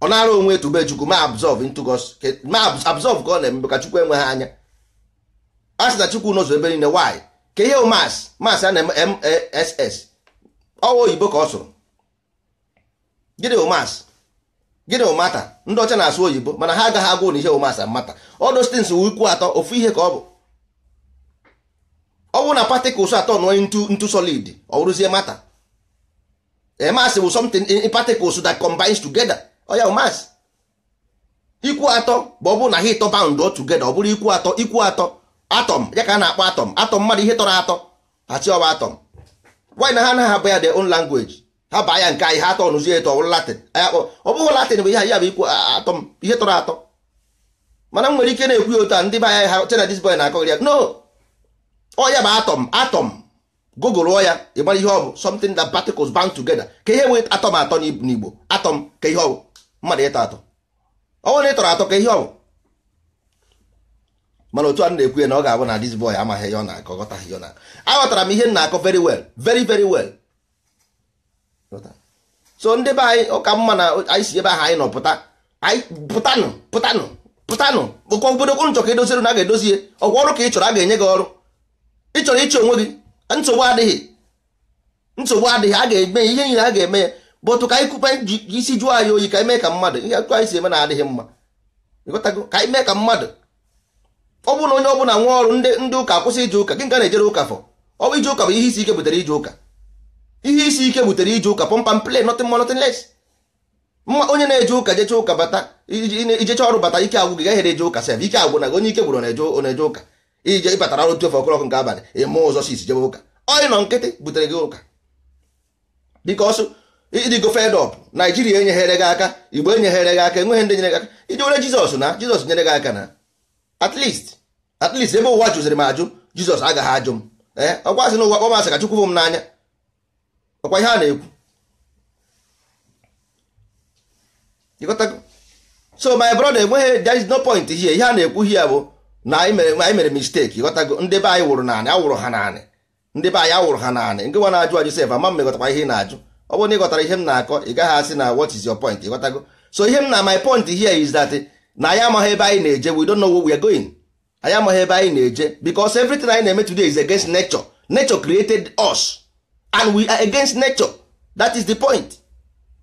Ọ na-arụ onwe tube Chukwu ma absorb into God, ma absorb ka ọ na-eme ka Chukwu enweghị anya. A sị na Chukwu n'ụzọ ebe niile. Why? Ka ihe mass mass a na-eme mass, ọwa oyibo ka ọ sụrụ. Gịnị bụ mass? Gịnị bụ matter? Ndị ọcha na-asụ oyibo, mana ha agaghị agwụ na ihe bụ mass and matter. All those things wụ ikwu atọ, ofu ihe ka ọ bụ. Ọ bụrụ na particles atọ nọ into solid, ọ bụrụzie matter. A mass bụ something in particles that combines together. Ọ ya bụ mass, ikwu atọ bụ. Ọ bụrụ na ha ịtọ bound all together, ọ bụrụ ikwu atọ, ikwu atọ, atom. Ya ka a na-akpọ atom, atom mmadụ, ihe tọrọ atọ achị ọba atom. Why na ha anaghị abụ ya their own language? Ha baa ya nke anyị, ha atọ nụzie eto, ọ bụrụ Latin. Anyị akpọ, ọ bụghị Latin bụ ihe ya bụ ikwu atom, ihe tọrọ atọ. Mana m nwere ike na-ekwu ya otu a, ndị be anyị ha che na this boy na-akọghịrị ya. No, ọ ya bụ atom. Atom, google ya, ị mara ihe ọ bụ, something that particles bound together. Ka ihe wee atom atọ n'Igbo, atom, ka ihe ọ bụ mmadụ ịtọ atọ. Ọ bụrụ na ị tọrọ atọ, ka ihe ọ bụ. Mana otu a na-ekwu ya na ọ ga-abụ na this boy amaghị ihe ọ na-akọ, ghọtaghị ihe ọ na-akọ. Aghọtara m ihe m na-akọ very well, very very well. So ndị be anyị, ụka mma na anyị si ebe ahụ anyị nọ pụta. Anyị pụtanụ, pụtanụ, pụtanụ. Bụkwa obodo kwuru nchọ ka edoziri na a ga-edozie ọgwụ ọrụ ka ị chọrọ, a ga-enye gị ọrụ. Ị chọrọ ịchọ onwe gị, nsogbu adịghị, nsogbu adịghị. A ga-eme ihe niile a ga-eme ya, bụtụ ka anyị kụpa isi jụọ anyị oyi, ka anyị mee ka mmadụ. Ihe akụkọ anyị si eme na adịghị mma. Ịghọtago? Ka anyị mee ka mmadụ. Ọ bụrụ na onye ọbụla nwee ọrụ, ndị ụka akwụsị ije ụka. Gị nke na-ejere ụka fọ, ọ bụ ije ụka bụ ihe isi ike butere ije ụka. Ihe isi ike butere ije ụka, pump and play, nothing more, nothing less. Mma onye na-eje ụka jeche ụka bata, ijecha ọrụ bata, ike agwụ gị, gaghị eje ụka sef. Ike agwụ na onye ike gwụrụ na-eje ụka. Ije ịbatara ọrụ 12 o'clock nke abalị, ịmụ ụzọ sis jebe ụka. Onye nọ nkịtị butere gị ụka, because ịdịgo fed up. Naijiria enyeghere gị aka, Igbo enyeghere gị aka, enweghị ndị nyere gị aka iji were Jizọs na Jizọs nyere gị aka na at least ebe ụwa jụziri m ajụ, Jizọs agaghị ajụ m. Ee, ọkwa sị na ụwa kpọm asị ka Chukwu hụ m n'anya. Ọkwa ihe a na-ekwu. Ịghọtago? So my brother, enweghị, there is no point here. Ihe a na-ekwu here bụ na anyị mere mistake. Ịghọtago? Ndị be anyị wụrụ naanị, awụrụ ha naanị. Ndị be anyị awụrụ ha naanị. Nke nwa na-ajụ ajụ sef, ama m ịghọtakwa ihe ị na-ajụ. Ọ bụrụ na ị ghọtara ihe m na-akọ, ị gaghị asị na what is your point. Ịghọtago? So ihe m na my point here is that na anyị amaghị ebe anyị na-eje. We don't know where we are going. Anyị amaghị ebe anyị na-eje because everything anyị na-eme today is against nature. Nature created us and we are against nature. That is the point.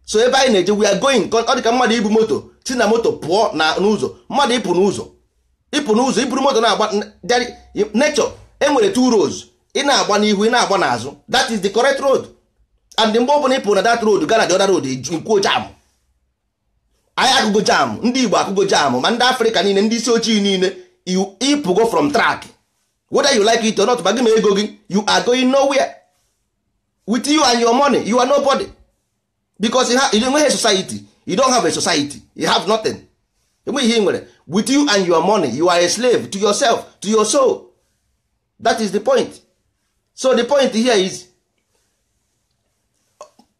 So ebe anyị na-eje, we are going, ọ dị ka mmadụ ibu moto si na moto pụọ na n'ụzọ, mmadụ ịpụ n'ụzọ, ịpụ n'ụzọ, iburu moto na-agba. Nature enwere two roads: ị na-agba n'ihu, ị na-agba n'azụ. That is the correct road. And mgbe ọbụla ị pụrụ na that road gaa na the other road, nkwuo jam. Anyị akụgo jam. Ndị Igbo akụgo jam, ma ndị Afrịka niile, ndị isi ojii niile. Ịpụgo from track, whether you like it or not. Ma gị ma ego gị, you are going nowhere. With you and your money, you are nobody, because you enweghị society. You don't have a society, you have nothing. Enweghị ihe ị nwere. With you and your money, you are a slave to yourself, to your soul. That is the point. So the point here is,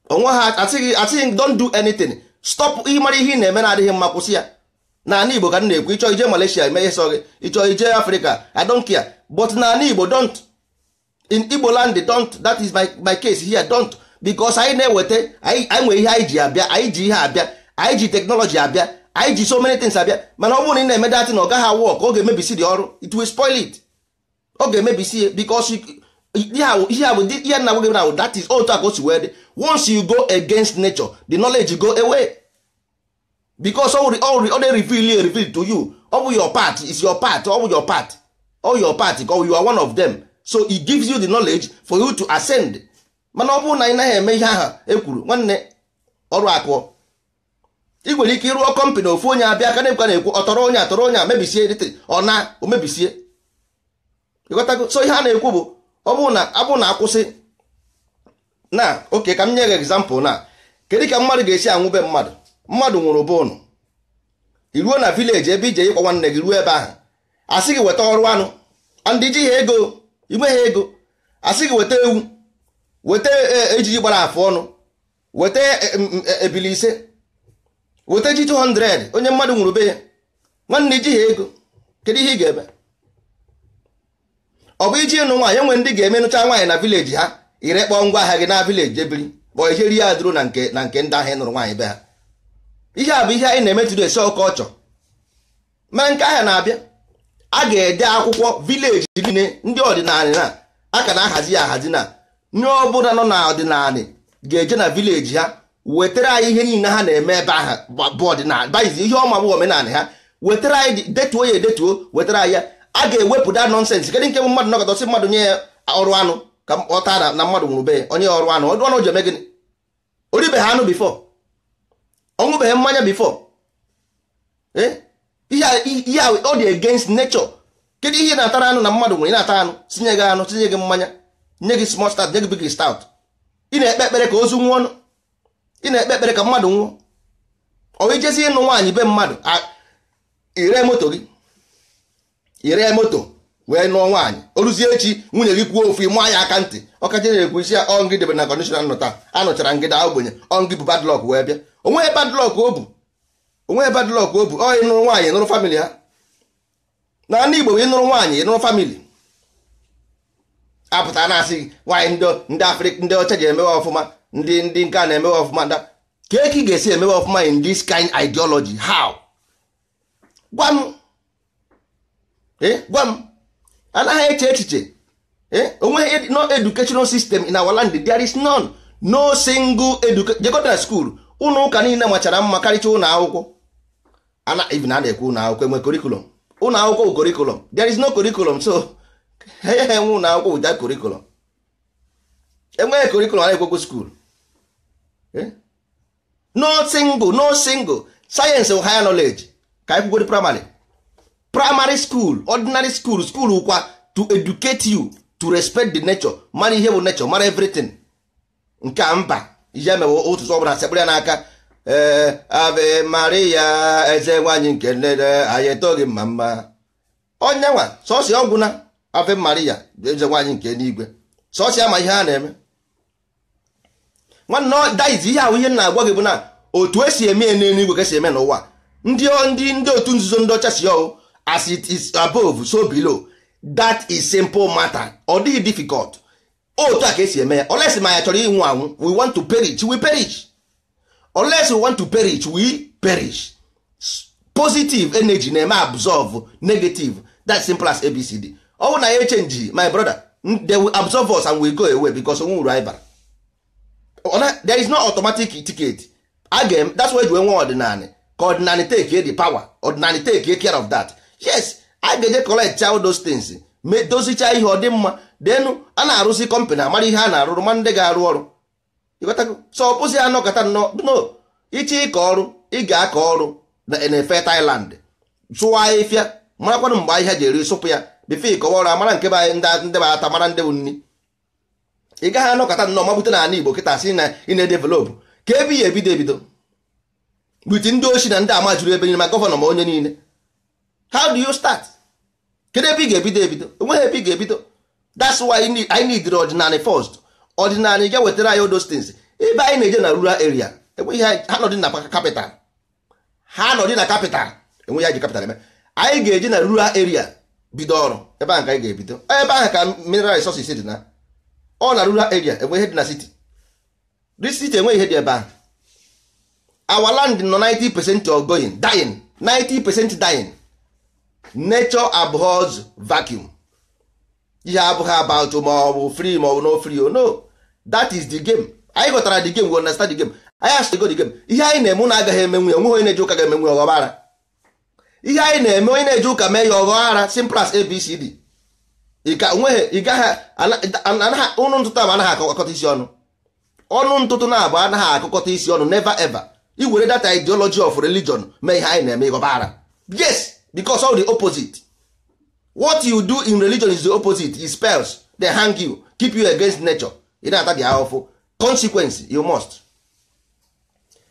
onwe ha asịghị don't do anything. Stop. Ịmara ihe ị na-eme na-adịghị mma, kwụsị ya. N'ala Igbo ka m na-ekwu. Ịchọ ije Malaysia eme ihe sọ gị, ịchọ ije Africa, I don't care, but n'ala Igbo, don't. In Igbo land, don't. That is my case here. Don't. Because anyị na-eweta, anyị nwere ihe anyị ji abịa, anyị ji ihe abịa, anyị ji technology abịa, anyị ji so many things abịa. Mana ọ bụrụ na ị na-eme that thing, ọ gaghị work, ọ ga-emebisi dị ọrụ. It will spoil it, ọ ga-emebisi ya, because ihe a bụ ihe na gị na that is otu a ka o si wee dị. Once you go against nature, the knowledge go away, because ọ dey reveal to you. Ọ bụ your part is your part, ọ bụ your part, all your part ka you are one of them. So it gives you the knowledge for you to ascend. Mana ọ bụrụ na ị naghị eme ihe ahụ e kwuru, nwanne, ọrụ akụọ. Ị nwere ike ịrụọ company, ofu onye abịa aka na-ekwu na-ekwu, ọ tọrọ onye atọrọ onye a mebisie, ọ na o mebisie. Ịghọtago? So ihe a na-ekwu bụ, ọ bụrụ na abụ na akwụsị na oke, ka m nye gị example na kedu ka mmadụ ga-esi anwụbe mmadụ. Mmadụ nwụrụ be ụnụ, iruo na village ebe ije ịkpọ nwanne gị, ruo ebe ahụ, asị gị weta ọrụ anụ, and iji ha ego, inweghị ego. Asị gị weta ewu, weta ejiji gbara afụ ọnụ, weta ebili 5, weta ji 200. Onye mmadụ nwụrụ be ya, nwanne, iji ha ego, kedu ihe ị ga-eme? Ọ bụ iji ịnụ nwaanyị, enwe ndị ga-eme nụcha nwaanyị na village ha, ire kpọọ ngwa ahịa gị na village ebiri, ma ije rie ya duru na nke ndị ahụ ị nụrụ nwaanyị be ha. Ihe a bụ ihe anyị na-eme today. So culture, mana nke ahịa na-abịa, a ga-ede akwụkwọ village niile. Ndị ọdịnala na aka na-ahazi ya ahazi na ndị ọbụla nọ na ọdịnala ga-eje na village ha wetara anyị ihe niile ha na-eme ebe ahụ bụ ọdịnala baizi, ihe ọma bụ omenala ha, wetara anyị, detuo ya edetuo, wetara anyị ya. A ga-ewepụta nonsense. Kedu nke bụ mmadụ nọkọta sị mmadụ nye ya ọrụ anụ ka ọ taa na mmadụ nwụrụ be ya? Onye ọrụ anụ, ọrụ anụ ji eme gịnị? Oribeghị anụ before, ọ ṅụbeghị mmanya before. Ihe ọ dị against nature. Kedu ihe na-atara anụ na mmadụ nwere? Ị na-ata anụ, sinye gị anụ, sinye gị mmanya, nye gị small stout, nye gị big stout. Ị na-ekpe ekpere ka ozu nwụọ? Ị na-ekpe ekpere ka mmadụ nwụọ? Ọ ijezi ịnụ nwaanyị be mmadụ, ire moto gị, ire moto wee nụọ nwaanyị. O ruzie echi, nwunye gị kwuo ofu, ịmụọ ya aka ntị. Ọkacha na-ekwu isi ya, ọ ngị debe na condition nụta anụchara ngịda ogbenye, ọ ngị bụ bad luck wee bịa. Onweghị bad luck o bụ, onweghị bad luck o bụ. Ọ ịnụrụ nwaanyị, nụrụ family ha. Na ndị Igbo bụ ịnụrụ nwaanyị, ịnụrụ family. Apụta na-asị nwaanyị ndị Afrịka, ndị ọcha ji emewe ọfụma, ndị nke a na-emewe ọfụma. Nda ka eke ga-esi emewe ọfụma in this kind ideology? How? Gwa m, gwa m. Anaghị eche echiche. Onweghị no educational system in our land. There is none, no single education. Jekọta na school, ụlọ ụka niile machara mma karịcha ụlọ akwụkwọ. Ana even a na-ekwu ụlọ akwụkwọ enwe curriculum. Ụlọ akwụkwọ bụ curriculum. There is no curriculum. So ha enwe ụlọ akwụkwọ without curriculum? Enweghị curriculum, a na-ekwekwu school. No single, no single science of higher knowledge. Ka anyị kwugoro primary school, ordinary school, school kwa to educate you to respect the nature, mara ihe bụ nature, mara everything. Nke a mba ihe emewe ụtụtụ ọbụla sekpụrụ ya n'aka. Ee, Ave Maria, eze nwaanyị nke nnere anyị, etoghị mma mma. Onye nwa sọsị ọgwụ na Ave Maria, eze nwaanyị nke eluigwe, sọsị ama ihe a na-eme. Nwanne, daiz ihe ahụ ihe m na-agwa gị bụ na otu esi eme ya n'eluigwe ka esi eme n'ụwa. Ndị otu nzuzo ndị ọcha si ọwụ, as it is above, so below. That is simple matter, ọ dịghị difficult. Otu a ka esi eme ya. Unless ma ya chọrọ ịnwụ anwụ, we want to perish, we perish. Unless we want to perish, we perish. Positive energy na-eme absorb negative. That's simple as ABCD. Ọ bụrụ na ya echange, my brother, they will absorb us and we go away, because onwe uru anyị bara. There is no automatic ticket. Aga that's why ji nwee ọdịnala, ka ọdịnala take the power, ọdịnala take care of that. Yes, a ga-eje collect all those things, dozicha ihe ọ dị mma. Then a na-arụzi company, amara ihe a na-arụrụ, ma ndị ga-arụ ọrụ. Ịghọtago? So ọ bụzi anọkọta nnọọ no iche ịkọ ọrụ, ị ga-akọ ọrụ na fertile land, sụwa ahịfịa, marakwanụ mgbe ahịhịa ji eri, sụpụ ya before ịkọwa ọrụ, amara nke bụ anyị ndị bụ ata, mara ndị bụ nni. Ị gaghị anọkọta nnọọ mabute n'ala Igbo kịta sị na ị na-edevelop ka ebe ya ebido ebido with ndị ochi na ndị ama juru ebe niile, ma governor ma onye niile. How do you start? Kedu ebe ị ga-ebido ebido? Enweghị ebe ị ga-ebido. That's why I need ọdịnala first. Ọdịnala ga-wetara anyị those things. Ebe anyị na-eje na rural area, enweghị ha nọdị na capital, ha nọdị na capital, enweghị anyị ji capital eme. Anyị ga-eje na rural area bido ọrụ. Ebe ahụ ka anyị ga-ebido, ebe ahụ ka mineral resources dị na ọ na rural area. Enwe ihe dị na city. This city enweghị ihe dị ebe ahụ. Our land nọ 90% of going dying, 90% dying. Nature abhors vacuum. Ihe abụghị about ma ọ bụ free ma ọ bụ no free o, no, that is the game. Anyị ghọtara the game, we understand the game. Anyị asịgo the game. Ihe anyị na-eme na agaghị eme nwunye, onweghị onye na-eje ụka ga-eme nwunye ọghọbara. Ihe anyị na-eme, onye na-eje ụka mee ya ọghọ ara, simple as ABCD. Ị gaghị ọnụ ntụtụ abụ anaghị akọkọta isi ọnụ. Ọnụ ntụtụ na-abụ anaghị akọkọta isi ọnụ, never ever. I were that ideology of religion mee ihe anyị na-eme, ịghọbara. Yes, because all the opposite. What you do in religion is the opposite. It spells they hang you, keep you against nature. Ị na-ata dị ahụhụ. Consequence you must.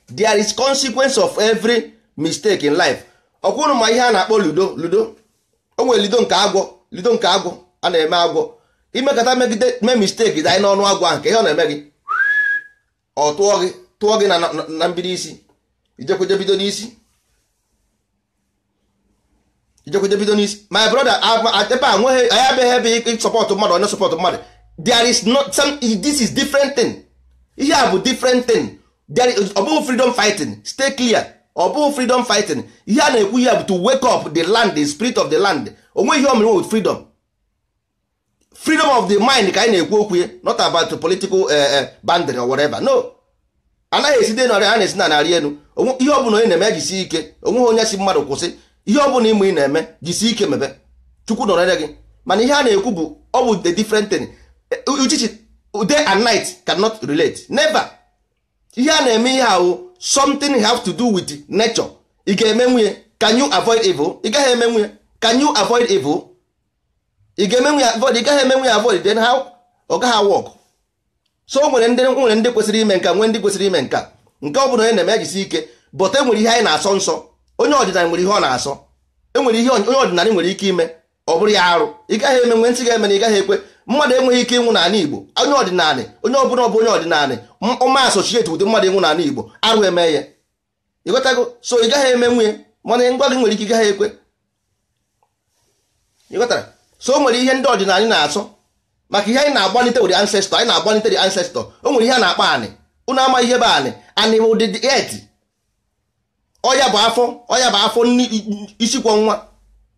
There is consequence of every mistake in life. Ọkwụrụ ma ihe a na-akpọ ludo, ludo o nwere ludo nke agwọ, ludo nke agwọ a na-eme agwọ imekọta megide mee mistake dị anyị n'ọnụ agwọ ahụ, ka ihe ọ na-eme gị, ọ tụọ gị, tụọ gị na mbido isi, ijekweje bido n'isi, ijekweje bido n'isi. My brother, ebe a nweghị anyị abịaghị ebe ị support mmadụ, onye support mmadụ. There is not some, this is different thing. Ihe a bụ different thing. There is, ọ bụghị freedom fighting. Stay clear, ọ bụghị freedom fighting. Ihe a na-ekwu ihe bụ to wake up the land, the spirit of the land. Onwe ihe omere with freedom, freedom of the mind ka anyị na-ekwu okwu ya, not about the political boundary or whatever. No, anaghị esite n'ọrịa a na-esi na narị elu. Ihe ọ bụla onye na-eme, jisie ike. Onweghị onye si mmadụ kwụsị. Ihe ọ bụla ịmụ ị na-eme, jisie ike mebe, Chukwu nọrọ gị. Mana ihe a na-ekwu bụ, ọ bụ the different thing. Uchichi, day and night cannot relate, never. Ihe a na-eme ihe ahụ, something have to do with nature. Ị ga-eme nwunye? Can you avoid evil? Ị gaghị eme nwunye. Can you avoid evil? Ị ga-eme nwunye avoid? Ị gaghị eme nwunye avoid. Then how? Ọ gaghị work. So o nwere ndị, nwere ndị kwesịrị ime nka, nwee ndị kwesịrị ime nka. Nke ọ bụla onye na-eme, jisi ike. But e nwere ihe anyị na-asọ nsọ. Onye ọdịnala nwere ihe ọ na-asọ. E nwere ihe onye ọdịnala nwere ike ime, ọ bụrụ ya arụ, ị gaghị eme. Nwe ntị ga-eme na ị gaghị ekwe. Mmadụ enweghị ike ịnwụ n'ala Igbo. Onye ọdịnala, onye ọbụla ọ bụ onye ọdịnala, ọma associate with mmadụ ịnwụ n'ala Igbo, arụ eme ya. Ịghọtago? So ị gaghị eme nwunye, mana ngwa gị nwere ike ị gaghị ekwe. Ịghọtara? So o nwere ihe ndị ọdịnala na-asọ, maka ihe anyị na-agbalite with the ancestor. Anyị na-agbalite the ancestor. O nwere ihe a na-akpọ anị. Unu ama ihe bụ anị? Anị bụ the earth. Ọya bụ afọ, ọya bụ afọ isikwọ nwa.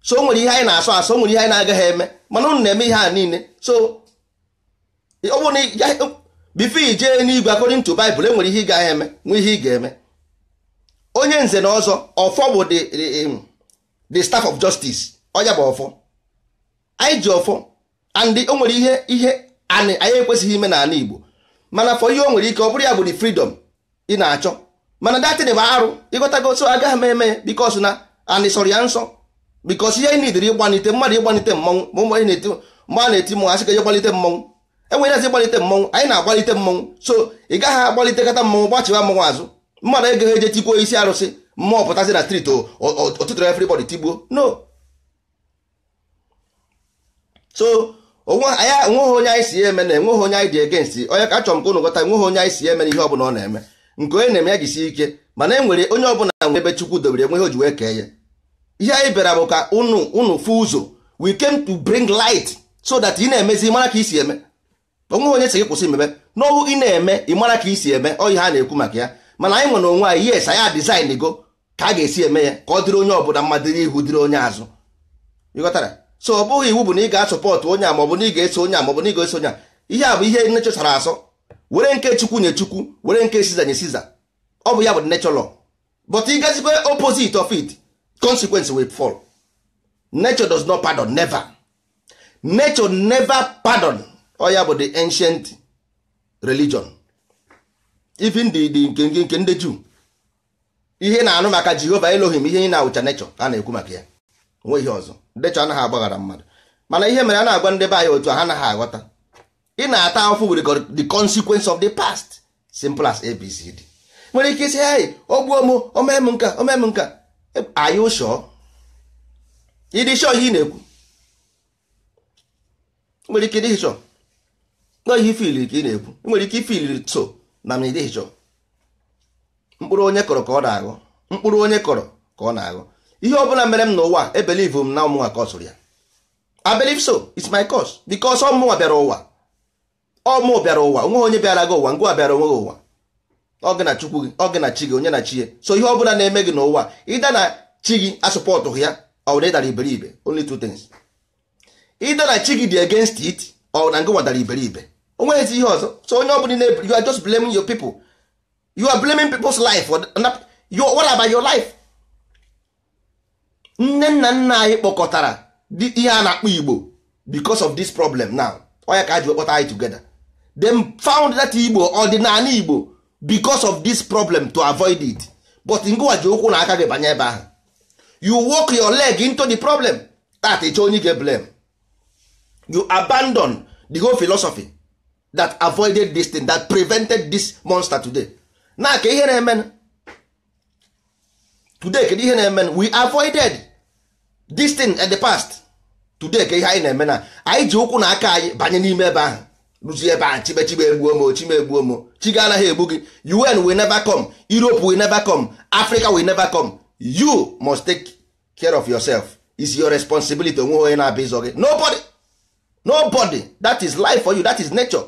So o nwere ihe anyị na-asọ asọ, o nwere ihe anyị na-agaghị eme, mana unu na-eme ihe a niile. So ọ bụrụ na before i jee n'igwe, according to Bible, e nwere ihe ị gaghị eme, nwee ihe ị ga-eme. Onye nze na ọzọ, ọfọ bụ the staff of justice. Ọya bụ ọfọ anyị ji, ọfọ. And o nwere ihe anị anyị ekwesịghị ime n'ala Igbo. Mana for ihe o nwere ike ọ bụrụ ya bụ the freedom ị na-achọ, mana datin bụ arụ. Ịghọtago? So agaghị m eme ya, because na anị sọrọ ya nsọ, because ihe anyị nidiri ịgbanite mmadụ, ịgbanite mmọnwụ. Ma ụmụ anyị na-eti, mgbe a na-eti mmọnwụ, asị ka ihe gbalite mmọnwụ, enwere ezi gbalite mmọnwụ. Anyị na-agbalite mmọnwụ. So ị gaghị agbalite mmọnwụ gbachiwa mmọnwụ azụ. Mmadụ egaghị eje tikwuo isi arụsị, mmụọ pụtasị na street, ụtụtụrụ everybody tigbuo. No. So onwe anyị, enweghị onye anyị si eme na enweghị onye anyị dị against. Onye ka achọrọ m ka unu ghọta, enweghị onye anyị si eme na ihe ọbụla ọ na-eme, nke onye na-eme ya jisi ike. Mana e nwere onye ọbụla nwere ebe Chukwu dobere, enweghị o ji wee kee ya. Ihe anyị bịara bụ ka unu fụ ụzọ. We came to bring light so that ị na-emezi, mara ka isi eme. Onweghị onye si gị kwụsị imebe n'ọwụ ị na-eme, ị mara ka isi eme. Ọ ihe a na-ekwu maka ya. Mana anyị nwere onwe anyị. Yes, anyị design go ka a ga-esi eme ya ka ọ dịrị onye ọbụla mma, dịrị ihu, dịrị onye azụ. Ịghọtara? So ọ bụghị iwu bụ na ị ga-asupport onye a, maọbụ na ị ga-eso onye a, maọbụ na ị ga-eso onye a. Ihe a bụ ihe nature sara asọ. Were nke Chukwu nye Chukwu, were nke Caesar nye Caesar. Ọ bụ ya bụ nature law. But ị gazikwa opposite of it, consequence will fall. Nature does not pardon, never. Nature never pardon. Ọ ya bụ the ancient religion, even the nke ndị Jew, ihe na-anụ maka Jehova Elohim, ihe ị na-awụcha nature ka a na-ekwu maka ya, onwe ihe ọzọ. Nature anaghị agbaghara mmadụ. Mana ihe mere a na-agwa ndị be anyị otu a, ha anaghị aghọta. Ị na-ata ahụhụ with the consequence of the past, simple as ABCD. Nwere ike isi, hey, o gbuo m, o mee m nka, o mee m nka. Are you sure? Ịdị sure ihe ị na-ekwu? Nwere ike ịdịghị sure nọ ihe ifeeliri ka ị na-ekwu. Nwere ike ifeeliri so na ma ịdịghị sure. Mkpụrụ onye kọrọ ka ọ na-aghọ, mkpụrụ onye kọrọ ka ọ na-aghọ. Ihe ọbụla mere m n'ụwa, ebelieve m na ọmụnwa ka ọ sụrụ ya. I believe so, it's my cause, because ọmụnwa bịara ụwa, ọmụ bịara ụwa. Onweghị onye bịara gị ụwa, ngwa bịara onwe gị ụwa. Ọ gị na chukwu gị, ọ gị na chi gị, onye na chi ya. So ihe ọbụla na-eme gị n'ụwa, ịda na chi gị asupportụ ya, ọ na ịdara iberibe. Only two things: ịda na chi gị dị against it, ọ na ngị dara iberibe. O nweghịzi ihe ọzọ. So onye ọbụla na, you are just blaming your people, you are blaming people's life for your, what about your life? Nne nna nna anyị kpọkọtara ihe a na-akpọ Igbo because of this problem now. Ọ ya ka a ji kpọta anyị together. Them found that Igbo, ọdịnala Igbo, because of this problem, to avoid it. But ngụwa ji ụkwụ na aka gị banye ebe ahụ. You walk your leg into the problem that ịchọ onye ga blame. You abandon the whole philosophy that avoided this thing, that prevented this monster today. Na ka ihe na-eme today, kedu ihe na-eme? We avoided this thing at the past. Today, ka ihe anyị na-eme na anyị ji ụkwụ na aka anyị banye n'ime ebe ahụ, rụzie ebe ahụ. Chibe chibe egbuo m, chime egbuo m. Chi ga anaghị egbu gị. UN will never come, Europe will never come, Africa will never come. You must take care of yourself. Is your responsibility. Onweghị onye na-abịa ịzọ gị. Nobody, nobody. That is life for you, that is nature.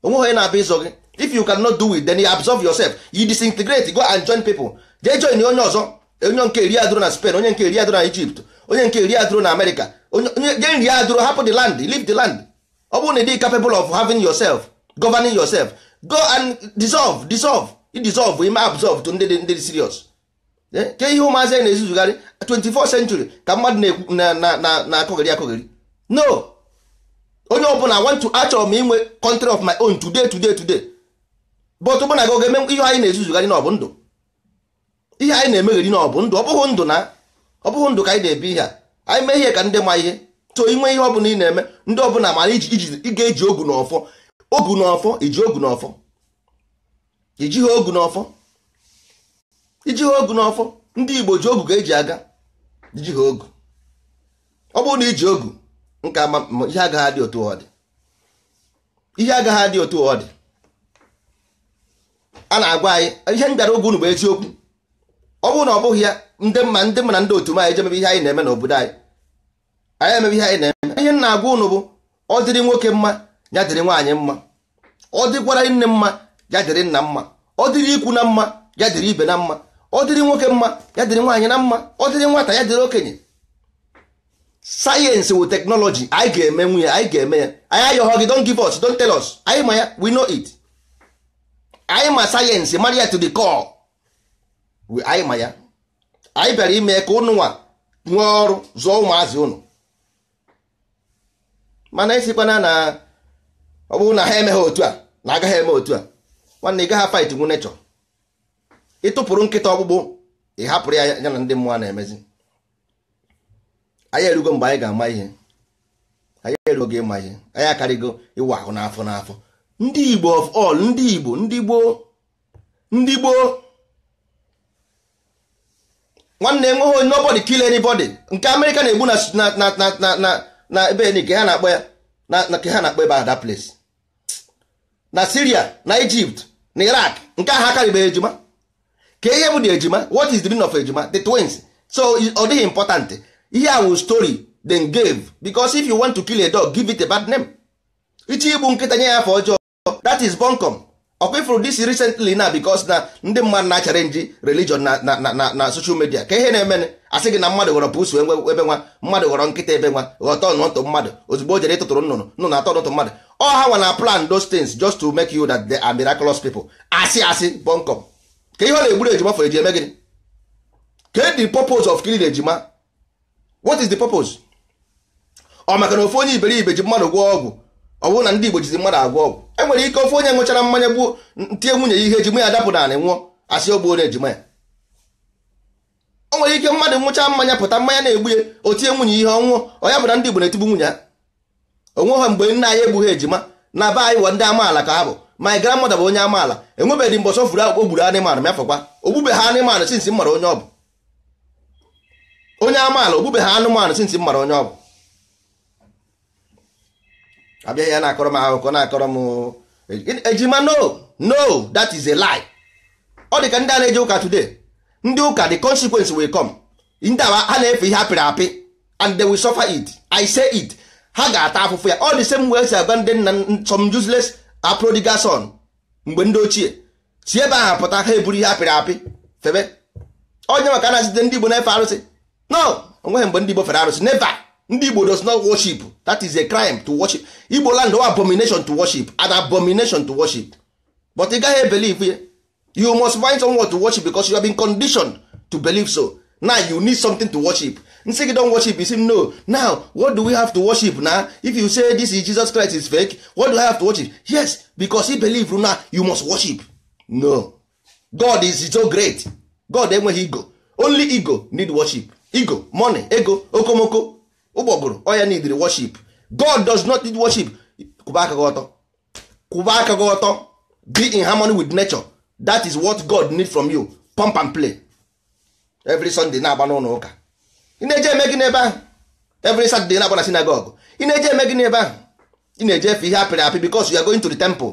Onweghị onye na-abịa ịzọ gị. If you cannot do it, then you absorb yourself, you disintegrate, go and join people. Jee join onye ọzọ, onye nke eri adụrụ na Spain, onye nke eri adụrụ na Egypt, onye nke eri adụrụ na America, onye jee nri adụrụ. Hapụ the land, leave the land. Ọ bụrụ na ị dị capable of having yourself, governing yourself, go and dissolve, dissolve, dissolve, ime absorb to ndị ndị dị serious. Ke ihe ụmụazị anyị na-ezuzugharị 24th century ka mmadụ na-ekwu na na na na akọghịrị akọghịrị. No, onye ọbụla want to, achọrọ m inwe country of my own today, today, today. But mụ na gị ga-eme ihe anyị na-ezuzugharị na ọ bụ ndụ? Ihe anyị na-emegheri na ọ bụ ndụ? Ọ bụghị ndụ, na ọ bụghị ndụ ka anyị na-ebi. Ihe a anyị mee ihe ka ndị ma ihe so inwe ihe ọbụla ị na-eme, ndị ọbụla mara iji iji ị ga-eji ogu na ọfọ, ogu na ọfọ, iji ogu na ọfọ, ijighị ogu na ọfọ, ijighị ogu na ọfọ. Ndị Igbo ji ogu ka eji aga. Ijighị ogu, ọ bụrụ na iji ogu nka ama, ihe agaghị adị otu ọ dị. Ihe agaghị adị otu ọ dị. A na-agwa anyị ihe m bịara oge unu bụ eziokwu. Ọ bụrụ na ọ bụghị ya, ndị mma, ndị mma na ndị otu m, anyị jemebe ihe anyị na-eme n'obodo anyị. Anyị emebe ihe anyị na-eme. Ihe m na-agwa unu bụ, ọ dịrị nwoke mma, ya dịrị nwaanyị mma. Ọ dịkwara nne mma, ya dịrị nna mma. Ọ dịrị ikwu na mma, ya dịrị ibe na mma. Ọ dịrị nwoke mma, ya dịrị nwaanyị na mma. Ọ dịrị nwata, ya dịrị okenye. Sayensị wụ technology. Anyị ga-eme nwunye, anyị ga-eme ya. Anyị ayọghọ gị. Don't give us, don't tell us. Anyị ma ya, we know it. Anyị ma sayensị, mara ya to the core. Anyị ma ya. Anyị bịara ime ka ụnụ nwa nwee ọrụ, zụọ ụmụazị ụnụ. Mana esikwana na ọ bụrụ na ha emeghị otu a na agaghị eme otu a. Nwanne, ị gaghị fight nwu nature. Ịtụpụrụ nkịta ọkpụkpụ, ị hapụrụ ya, ya na ndị mmụọ na-emezi. Anyị erugo mgbe anyị ga-ama ihe. Anyị erugo ịma ihe. Anyị akarịgo ịwa ahụ n'afọ n'afọ. Ndị Igbo of all ndị Igbo, ndị gboo, ndị gboo, nwanne, enweghị nobody kill anybody. Nke Amerịka na-egbu na na na na na na ebe nke ha na-akpọ ya na nke ha na-akpọ ebe ahụ, that place na Syria, na Egypt, na Iraq, nke ahụ akarịbeghị ejima. Ka ihe bụ na ejima, what is the meaning of ejima, the twins? So ọ dịghị important. Ihe a wụ story them gave, because if you want to kill a dog, give it a bad name. Ichi igbu nkịta, nye ya afọ ọjọọ. That is bunkum. Ọkwa ifuru this recently na because na ndị mmadụ na challenge religion na na na na social media, ka ihe na-eme, asị gị na mmadụ ghọrọ pusu ebe nwa, mmadụ ghọrọ nkịta ebe nwa, ghọta ọnụntụ mmadụ. Ozugbo o jere ịtụtụrụ nnụnụ, nnụnụ atọ ntụ mmadụ. Ọ ha nwa na plan those things just to make you that they are miraculous people. Asị, asị bunkum. Ka ihe ọ na-egburu ejima for eji eme gịnị? Ka the purpose of killing ejima? What is the purpose? Ọ maka na ofu onye iberibe ji mmadụ gwọọ ọgwụ? Ọ bụrụ na ndị Igbo jizi mmadụ agwọ ọgwụ, e nwere ike ofu onye ṅụchara mmanya gbuo, tie nwunye ya ihe, ejima ya dapụ naanị, nwụọ, asị ogbuo onye ejima ya. O nwere ike mmadụ ṅụcha mmanya pụta, mmanya na-egbu ya, o tie nwunye ihe, ọnwụọ. Ọ ya bụ na ndị Igbo na-etigbu nwunye ha onwe ha. Mgbe nna anyị egbughị ejima na be anyị, wụ ndị amaala ka ha bụ. My grandmother bụ onye amaala. Enwebeghị mbọsọ furu o gburu anịmanụ mafọkwa ogbube ha anịmanụ since m mara onye ọ bụ. Onye amaala ogbube ha anụmanụ since m mara onye ọ bụ. Abịaghị ya na-akọrọ m akụkọ, na-akọrọ m ejima. No, no, that is a lie. Ọ dị ka ndị a na-eje ụka today, ndị ụka, the consequence will come. Ndị a ha na-efe ihe apịrị apị and they will suffer it. I say it, ha ga-ata afụfụ ya. All the same way si agwa ndị nna, some useless prodigal son mgbe ndị ochie si Si ebe ahụ pụta, ha eburu ihe apịrị apị febe. Onye maka na-azite ndị Igbo na-efe arụsị. No, onweghị mgbe ndị Igbo fere arụsị. Never. Ndị Igbo does not worship. That is a crime to worship. Igbo land or abomination to worship. An abomination to worship. But ị gaghị believe ya. You must find someone to worship because you have been conditioned to believe so. Now you need something to worship. Nsị gị don't worship, you say no. Now what do we have to worship now? If you say this is Jesus Christ is fake, what do I have to worship? Yes, because he believe now you must worship. No. God is so great. God enweghị ego. Only ego need worship. Ego, money, ego, okomoko, ụgbọgụrụ, ọ ya need worship. God does not need worship. Kwụba aka gị ọtọ. Kwụba aka gị ọtọ. Be in harmony with nature. That is what God need from you. Pump and play. Every Sunday na-agba n'ụlọ ụka. Ị na-eje eme gị n'ebe ahụ. Every Saturday na-agba na synagogue. Ị na-eje eme gị n'ebe ahụ. Ị na-eje efe ihe apịrị apị because you are going to the temple.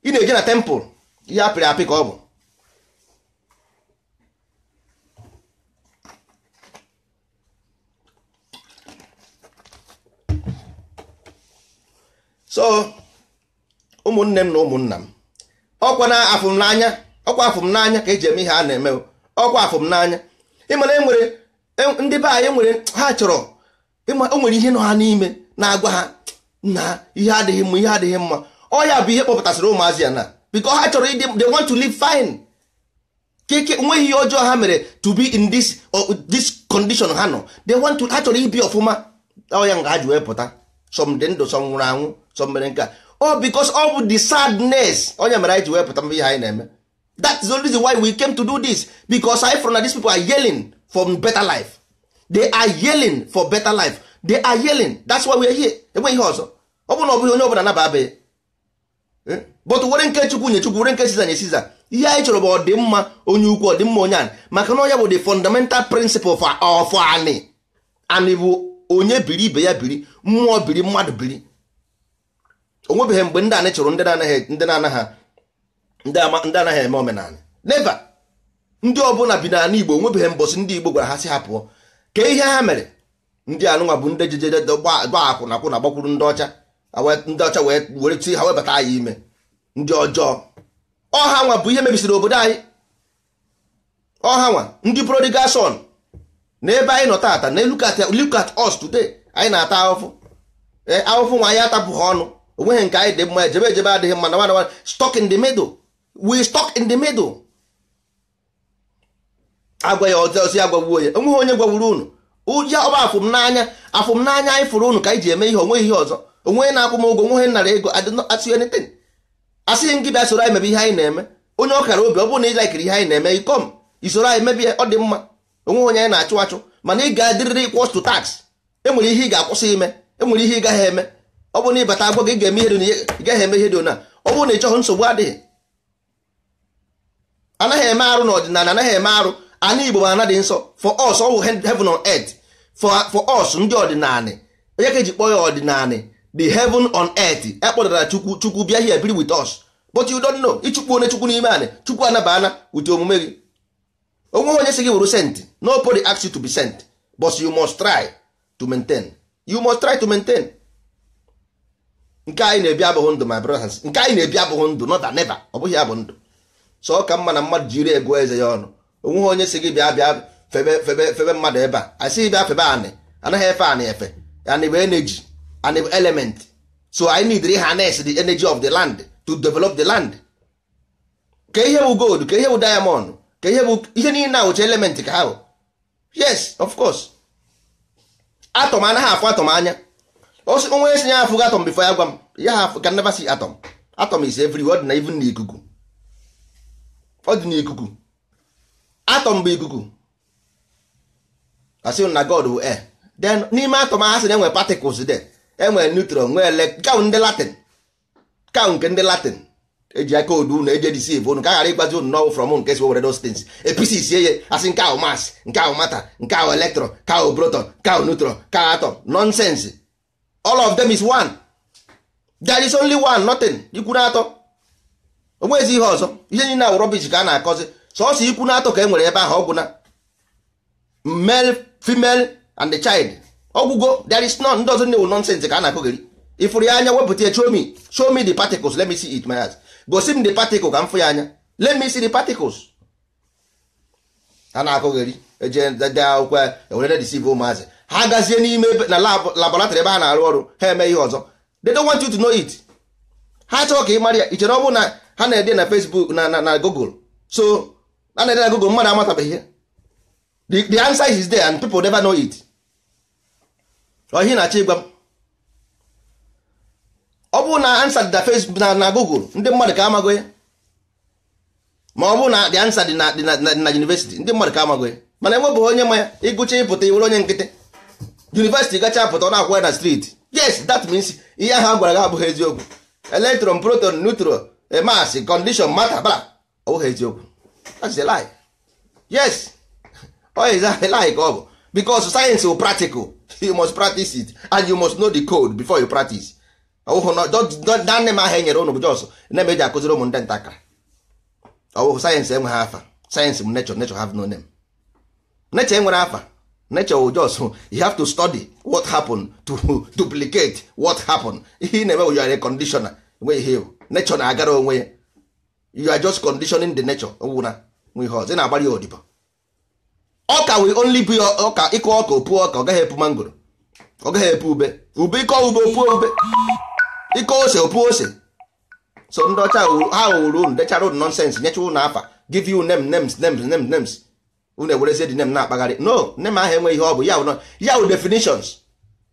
Ị na-eje na temple. Ihe apịrị apị ka ọ bụ. So ụmụnne m na ụmụnna m, ọkwa na afụmnanya, ọkwa afụmnanya ka eji eme ihe a na-eme. Ọkwa afụmnanya. Ịmana enwere ndị be anyị nwere, ha chọrọ o nwere ihe nọ ha n'ime na-agwa ha na ihe adịghị mma, ihe adịghị mma. Ọ ya bụ ihe kpọpụtasịrị ụmụazị ya na because ha chọrọ ịdị, they want to live fine. Keke nweghị ihe ọjọọ ha mere to be in this condition ha nọ. They want to, ha chọrọ ibi ọfụma. Ọ ya nga ha ji wee pụta. Some dị ndụ, some nwụrụ anwụ, some mere nke a. Oh, because all the sadness onye mere anyị ji wee pụta mbe ihe anyị na-eme. That is the reason why we came to do this, because I from these people are yelling for better life. They are yelling for better life. They are yelling. That's why we are here. Enweghị ihe ọzọ. Ọ bụrụ na ọ bụghị onye ọbụla naba abịa. But were nke Chukwu nye Chukwu, were nke Caesar nye Caesar. Ihe anyị chọrọ bụ ọdịmma onye ukwu, ọdịmma onye anyị. Maka na ọ ya bụ the fundamental principle of anyị. Anyị bụ onye biri ibe ya biri, mmụọ biri, mmadụ biri. O nwebeghị mgbe ndị anyị chụrụ ndị anaghị eme omenala. Never. Ndị ọbụla bi n'ala Igbo onwebeghị mbọsị ndị Igbo gwara ha si ha pụọ. Ka ihe ha mere ndị anụnwa bụ ndị jeje gba akwụna akwụna gbakwuru ndị ọcha, ndị ọcha wee were ti ha webata anyị ime. Ndị ọjọọ. Ọha nwa bụ ihe mebisiri obodo anyị. Ọha nwa ndị prodigal son na ebe anyị nọ tata na look at us today. Anyị na-ata ahụfụ. Ahụfụ nwa anyị atapụghị ọnụ. Onweghị nke anyị dị mma, ejebe ejebe adịghị mma na nwa stuck in the middle. We stuck in the middle. Agwa ya ọzọ ọsị agwagbuo ya. Onweghị onye gwawuru unu. Ụjọ ọba afụmnanya, afụmnanya anyị fụrụ unu ka anyị ji eme ihe, onweghị ihe ọzọ. Onweghị na-akwụ m ụgwọ, onweghị nara ego. I did not ask you anything. Asịghị m gị bịa soro anyị mebe ihe anyị na-eme. Onye ọkara obi, ọ bụrụ na ị laikiri ihe anyị na-eme, ikom isoro anyị mebie, ọ dị mma. Onweghị onye anyị na-achụ achụ. Mana ị ga-adịrịrị equals to tax. Enwere ihe ị ga-akwụsị ime, enwere ihe ị gaghị eme. Ọ bụrụ na ị bata agwa gị, ị ga-eme ihe dị na ị gaghị eme ihe dị na. Ọ bụrụ na ị chọghị, nsogbu adịghị. Anaghị eme arụ n'ọdịnala, anaghị eme arụ. Ana Igbo bụ ana dị nsọ. For us, all heaven on earth. For us, ndị ọdịnala. Onye ka eji kpọọ ya ọdịnala? The heaven on earth. E kpọdara Chukwu, Chukwu bịa here biri with us. But you don't know. Ịchụkwu onye Chukwu n'ime anị. Chukwu anabana with omume gị. Onweghị onye sị gị wuru sent. Nobody asks you to be sent. But you must try to maintain. You must try to maintain. Nke anyị na-ebi abụghị ndụ, my brothers. Nke anyị na-ebi abụghị ndụ, not that never. Ọ bụghị ya bụ ndụ. So ọ ka mma na mmadụ jiri ego eze ya ọnụ. Onweghị onye sị gị bịa bịa febe febe febe mmadụ ebe a. Asị bịa febe anị. Anaghị efe anị efe. Anị bụ energy. Anị bụ element. So I need to harness the energy of the land to develop the land. Ka ihe bụ gold, ka ihe bụ diamond, ka ihe bụ ihe niile awụcha element ka ha bụ. Yes, of course. Atom anaghị afụ atom anya. Onwe esi ya afụghị atom before ya gwa m. Ya ha can never see atom. Atom is everywhere, ọ dị na even n'ikuku. Ọ dị n'ikuku. Atom bụ ikuku. Asị na God bụ air. Then n'ime atom ahụ sị na enwere particles there. Enwere neutron, nwere ka ndị Latin. Ka nke ndị Latin eji aka odu unu eji deceive unu ka a ghara ịgbazi unu n'ọwụ from nke si were those things. Episi sie ya asị nke ahụ mass, nke ahụ matter, nke ahụ electron, nke ahụ proton, nke ahụ neutron, nke ahụ atom. Nonsense. All of them is one. There is only one, nothing. Ikwu na atọ. Onwezi ihe ọzọ. Ihe niile awụ rubbish ka a na-akọzi. Sọọsọ ikwu na atọ ka e nwere ebe ahụ ọgwụ na male, female and the child. Ọgwụgo, there is none. Ndị ọzọ na-ewu nonsense ka a na-akọgeri. Ifuru ya anya wepụta ya, show me. Show me the particles, let me see it my eyes. Gosi m the particle ka m fụ ya anya. Let me see the particles. Ha na-akụgheri eje de akwụkwọ ewere deceive ụmụazị. Ha gazie n'ime na laboratory ebe ha na-arụ ọrụ, ha eme ihe ọzọ. They don't want you to know it. Ha chọrọ ka ị mara ya. I chere ọ bụrụ na ha na-ede na Facebook na Google, so a na-ede na Google, mmadụ amatabeghị ihe. The answer is there and people never know it. Ọ ihe na-achọ ịgwa m, ọ bụrụ na answer dị na Facebook na Google, ndị mmadụ ka amago ya. Ma ọ bụrụ na the answer dị na university, ndị mmadụ ka amago ya. Mana enwebụghị onye ma ya. Ịgụcha ịpụta, iwere onye nkịtị university gacha pụta, ọ na-akwụ ya na street. Yes, that means ihe ahụ a gwara gị abụghị eziokwu. Electron, proton, neutron, mass, condition, matter, bla, ọ bụghị eziokwu. That's a lie. Yes, ọ is a lie ka ọ bụ, because science will practical. You must practice it and you must know the code before you practice. Ọwụhụ na nne m ahụ enyere ụnụ bụ just nne m eji akụziri ụmụ ndị ntakara. Ọwụhụ sayensị enweghị afa. Sayensị bụ nature. Nature have no name. Nature enwere afa. Nature will just, you have to study what happened to duplicate what happened. Ihe ị na-eme bụ you are a conditioner. Enweghị ihe bụ nature na-agara onwe ya. You are just conditioning the nature. Ọwụ na nwe ihe ọzọ ị na-agbara ya odibo. Ọka will only be ọka. Ịkụ ọka, opuo ọka. Ọ gaghị epu mangoro, ọ gaghị epu ube. Ube, ịkọ ube, opuo ube. Ịkọ ose, opuo ose. So ndị ọcha ha wuru unu, dechara unu nonsense, nyecha unu afa, give you name, names, names, names, names. Unu ewerezie dị name na-akpagharị. No name ahụ enweghị ihe ọ bụ. Ya bụ ya bụ definitions.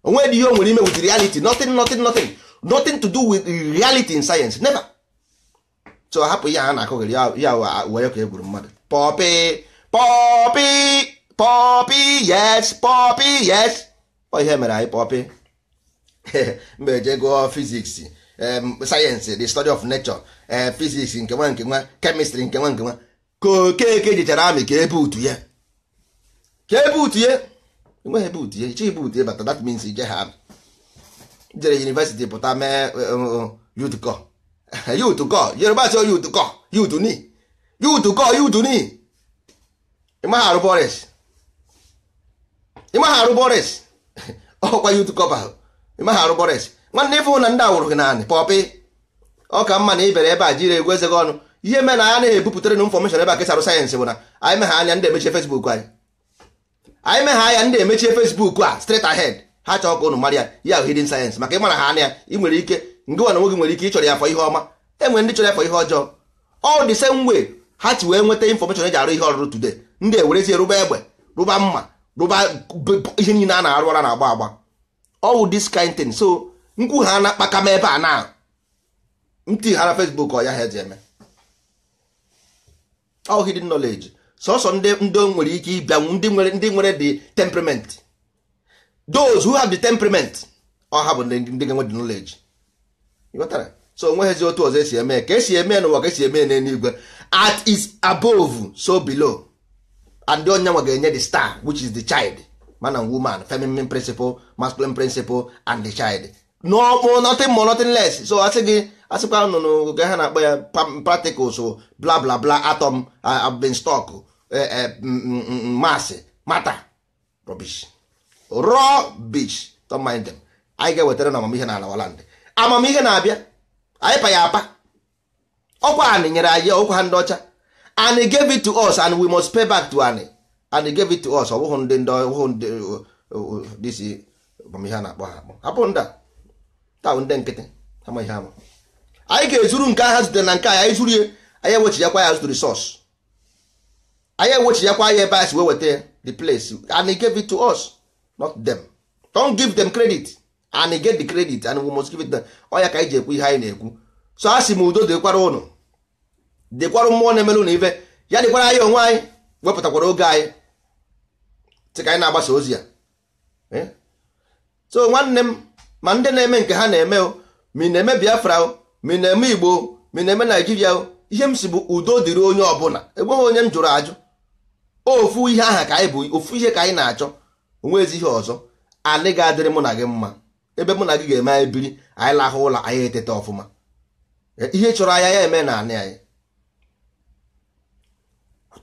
Onwe dị ihe o nwere ime with reality. Nothing, nothing, nothing, nothing to do with reality in science, never. So hapụ ihe ha na-akụghịrị ya. Ya wee ka e gwuru mmadụ. Pọpị, pọpị, pọpị, yes, pọpị, yes. Ọ ihe mere anyị pọpị mgbe eje gụọ physics, sayensị, the study of nature, physics nke nwa, nke nwa, chemistry nke nwa, nke nwa, ka Okeke jechara amị ka ebe utu ya, ka ebe utu ya enweghị ebe utu ya iche ebe utu ya bata. That means ije ha amị jere university pụta mee youth corps, youth corps. Yoruba sị youth corps, youth ni youth corps, youth ni. Ịmaghị arụ bọres, ịmaghị arụ bọres. Ọkwa youth corps ahụ, ịmaghị arụ bọres. Nwanne, ịfụ na ndị awụrụ gị naanị pọpị. Ọ ka mma na ị bịara ebe a jiri egwu eze gị ọnụ. Ihe mere na anyị anaghị ebupụtara na information ebe a kesarụ sayensị bụ na anyị megha anya, ndị emechie Facebook anyị. Anyị megha anya, ndị emechie Facebook a straight ahead. Ha chọọ ka ụnụ mara ya. Ya ahụ hidden science, maka ịmara ha anya, ị nwere ike ngịwa na onwe gị nwere ike ịchọrọ ya afọ ihe ọma. Enwere ndị chọrọ ya afọ ihe ọjọọ. All the same way ha chi wee nweta information eji arụ ihe ọrụrụ today, ndị ewerezie rụba egbe, rụba mma, rụba ihe niile a na-arụ ara na-agba agba. All this kind thing. So nkwu ha na-akpakam ebe a na ntị ha na Facebook, ọ ya ha eji eme all hidden knowledge. Sọsọ ndị nwere ike ịbịa, ndị nwere the temperament, those who have the temperament, ọ ha bụ ndị ga-enwe the knowledge. Ịghọtara? So onweghịzi otu ọzọ esi eme ka esi eme n'ụwa ka esi eme n'eluigwe. At is above, so below. And the onye nwa ga-enye the star, which is the child, man and woman, feminine principle, masculine principle and the child. No more, nothing more, nothing less. So asị gị, asịkwa nụnụ ka ha na-akpọ ya particles, bla bla bla, atom have been stuck, mass, matter, rubbish, rubbish. Don't mind them. Anyị ga-ewetara na amamihe na ala land. Amamihe na-abịa anyị pa ya apa. Ọkwa anị nyere anyị, ọkwa ha ndị ọcha. And he gave it to us and we must pay back to ani. And he gave it to us. Ọ bụghị ndị ọbụghị ndị this amamihe a na-akpọ ha akpọ. Hapụ ndị a taa, ndị nkịtị ama ihe ama. Anyị ga-ezuru nke agha zutere na nke anyị. Anyị zuru ya, anyị ewechighakwa ya zụrụ resource. Anyị ewechighakwa ya ebe a si wee weta ya, the place. And he gave it to us, not them. Don't give them credit. And he get the credit and we must give it them. Ọ ya ka anyị ji ekwu ihe anyị na-ekwu. So a sị m, udo dịkwara ụnụ, dịkwara mmụọ na-emelụ na ibe ya, dịkwara anyị onwe anyị. Wepụtakwara oge anyị sị ka anyị na-agbasa ozi ya. So nwanne m, ma ndị na-eme nke ha na-eme o, ma ị na-eme Biafra o, ma ị na-eme Igbo, ma ị na-eme Naijiria o, ihe m si bụ udo dịrị onye ọbụla. Enweghị onye m jụrụ ajụ. Ofu ihe aha ka anyị bụ, ofu ihe ka anyị na-achọ, onwezi ihe ọzọ. Anyị ga-adịrị mụ na gị mma. Ebe mụ na gị ga-eme, anyị biri, anyị lahụ ụlọ, anyị eteta ọfụma. Ihe chọrọ anya ya eme na anị anyị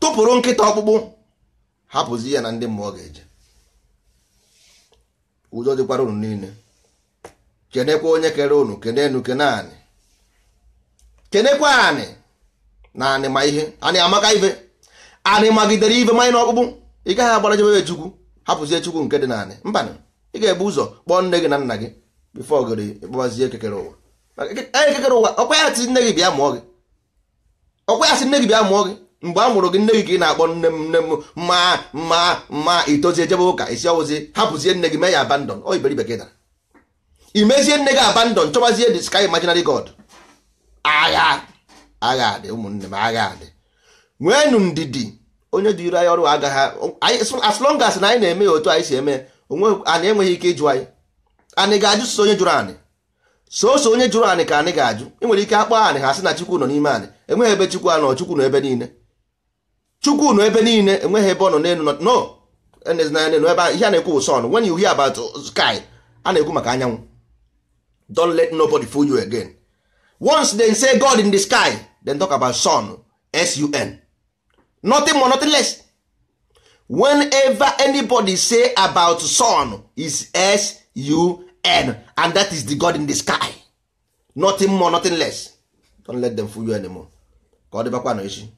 tụpụrụ nkịta ọkpụkpụ, hapụzi ya na ndị mmụọ ga-eje. Udo dịkwara unu niile. Kenekwa onye kere unu, kenenu, kene anị, kenekwa anị. Na anị ma ihe, anị amaka ife, anị magidere ife manye n'ọkpụkpụ. Ị gaghị agbara jebe Chukwu, hapụzie Chukwu nke dị naanị. Mbanụ, ị ga-ebu ụzọ kpọọ nne gị na nna gị before gịrị kpọbazie ekekere ụwa. Ekekere ụwa, ọkwa ya sị nne gị bịa mụọ gị, ọkwa ya sị nne gị bịa mụọ gị. Mgbe a mụrụ gị, nne gị ka ị na-akpọ nne m, nne m, mma mma mma. Itozie jebe ụka, isi ọwụzi hapụzie nne gị, mee ya abandon. O iberibe ka ị dara, imezie nne gị abandon, chọbazie the sky imaginary god. Agha, agha dị, ụmụnne m, agha dị. Nweenụ ndidi. Onye dịrị anyị ọrụ agaghị, as long as na anyị na-eme ya otu anyị si eme onwe anyị, enweghị ike ịjụ anyị. Anyị ga-ajụ sọsọ onye jụrụ anyị, sọsọ onye jụrụ anyị ka anyị ga-ajụ. Ị nwere ike akpọ anyị, ha sị na Chukwu nọ n'ime anyị. Enweghị ebe Chukwu anọ. Chukwu nọ ebe niile, Chukwu nọ ebe niile. Enweghị ebe ọ nọ n'elu. No, enezina n'elu ebe ihe a na-ekwu bụ sun. When you hear about sky, a na-ekwu maka anyanwụ. Don't let nobody fool you again. Once they say God in the sky, then talk about sun, sun, nothing more, nothing less. Whenever anybody say about sun is sun, and that is the God in the sky, nothing more, nothing less. Don't let them fool you anymore. Ka ọ dịbakwa na echi.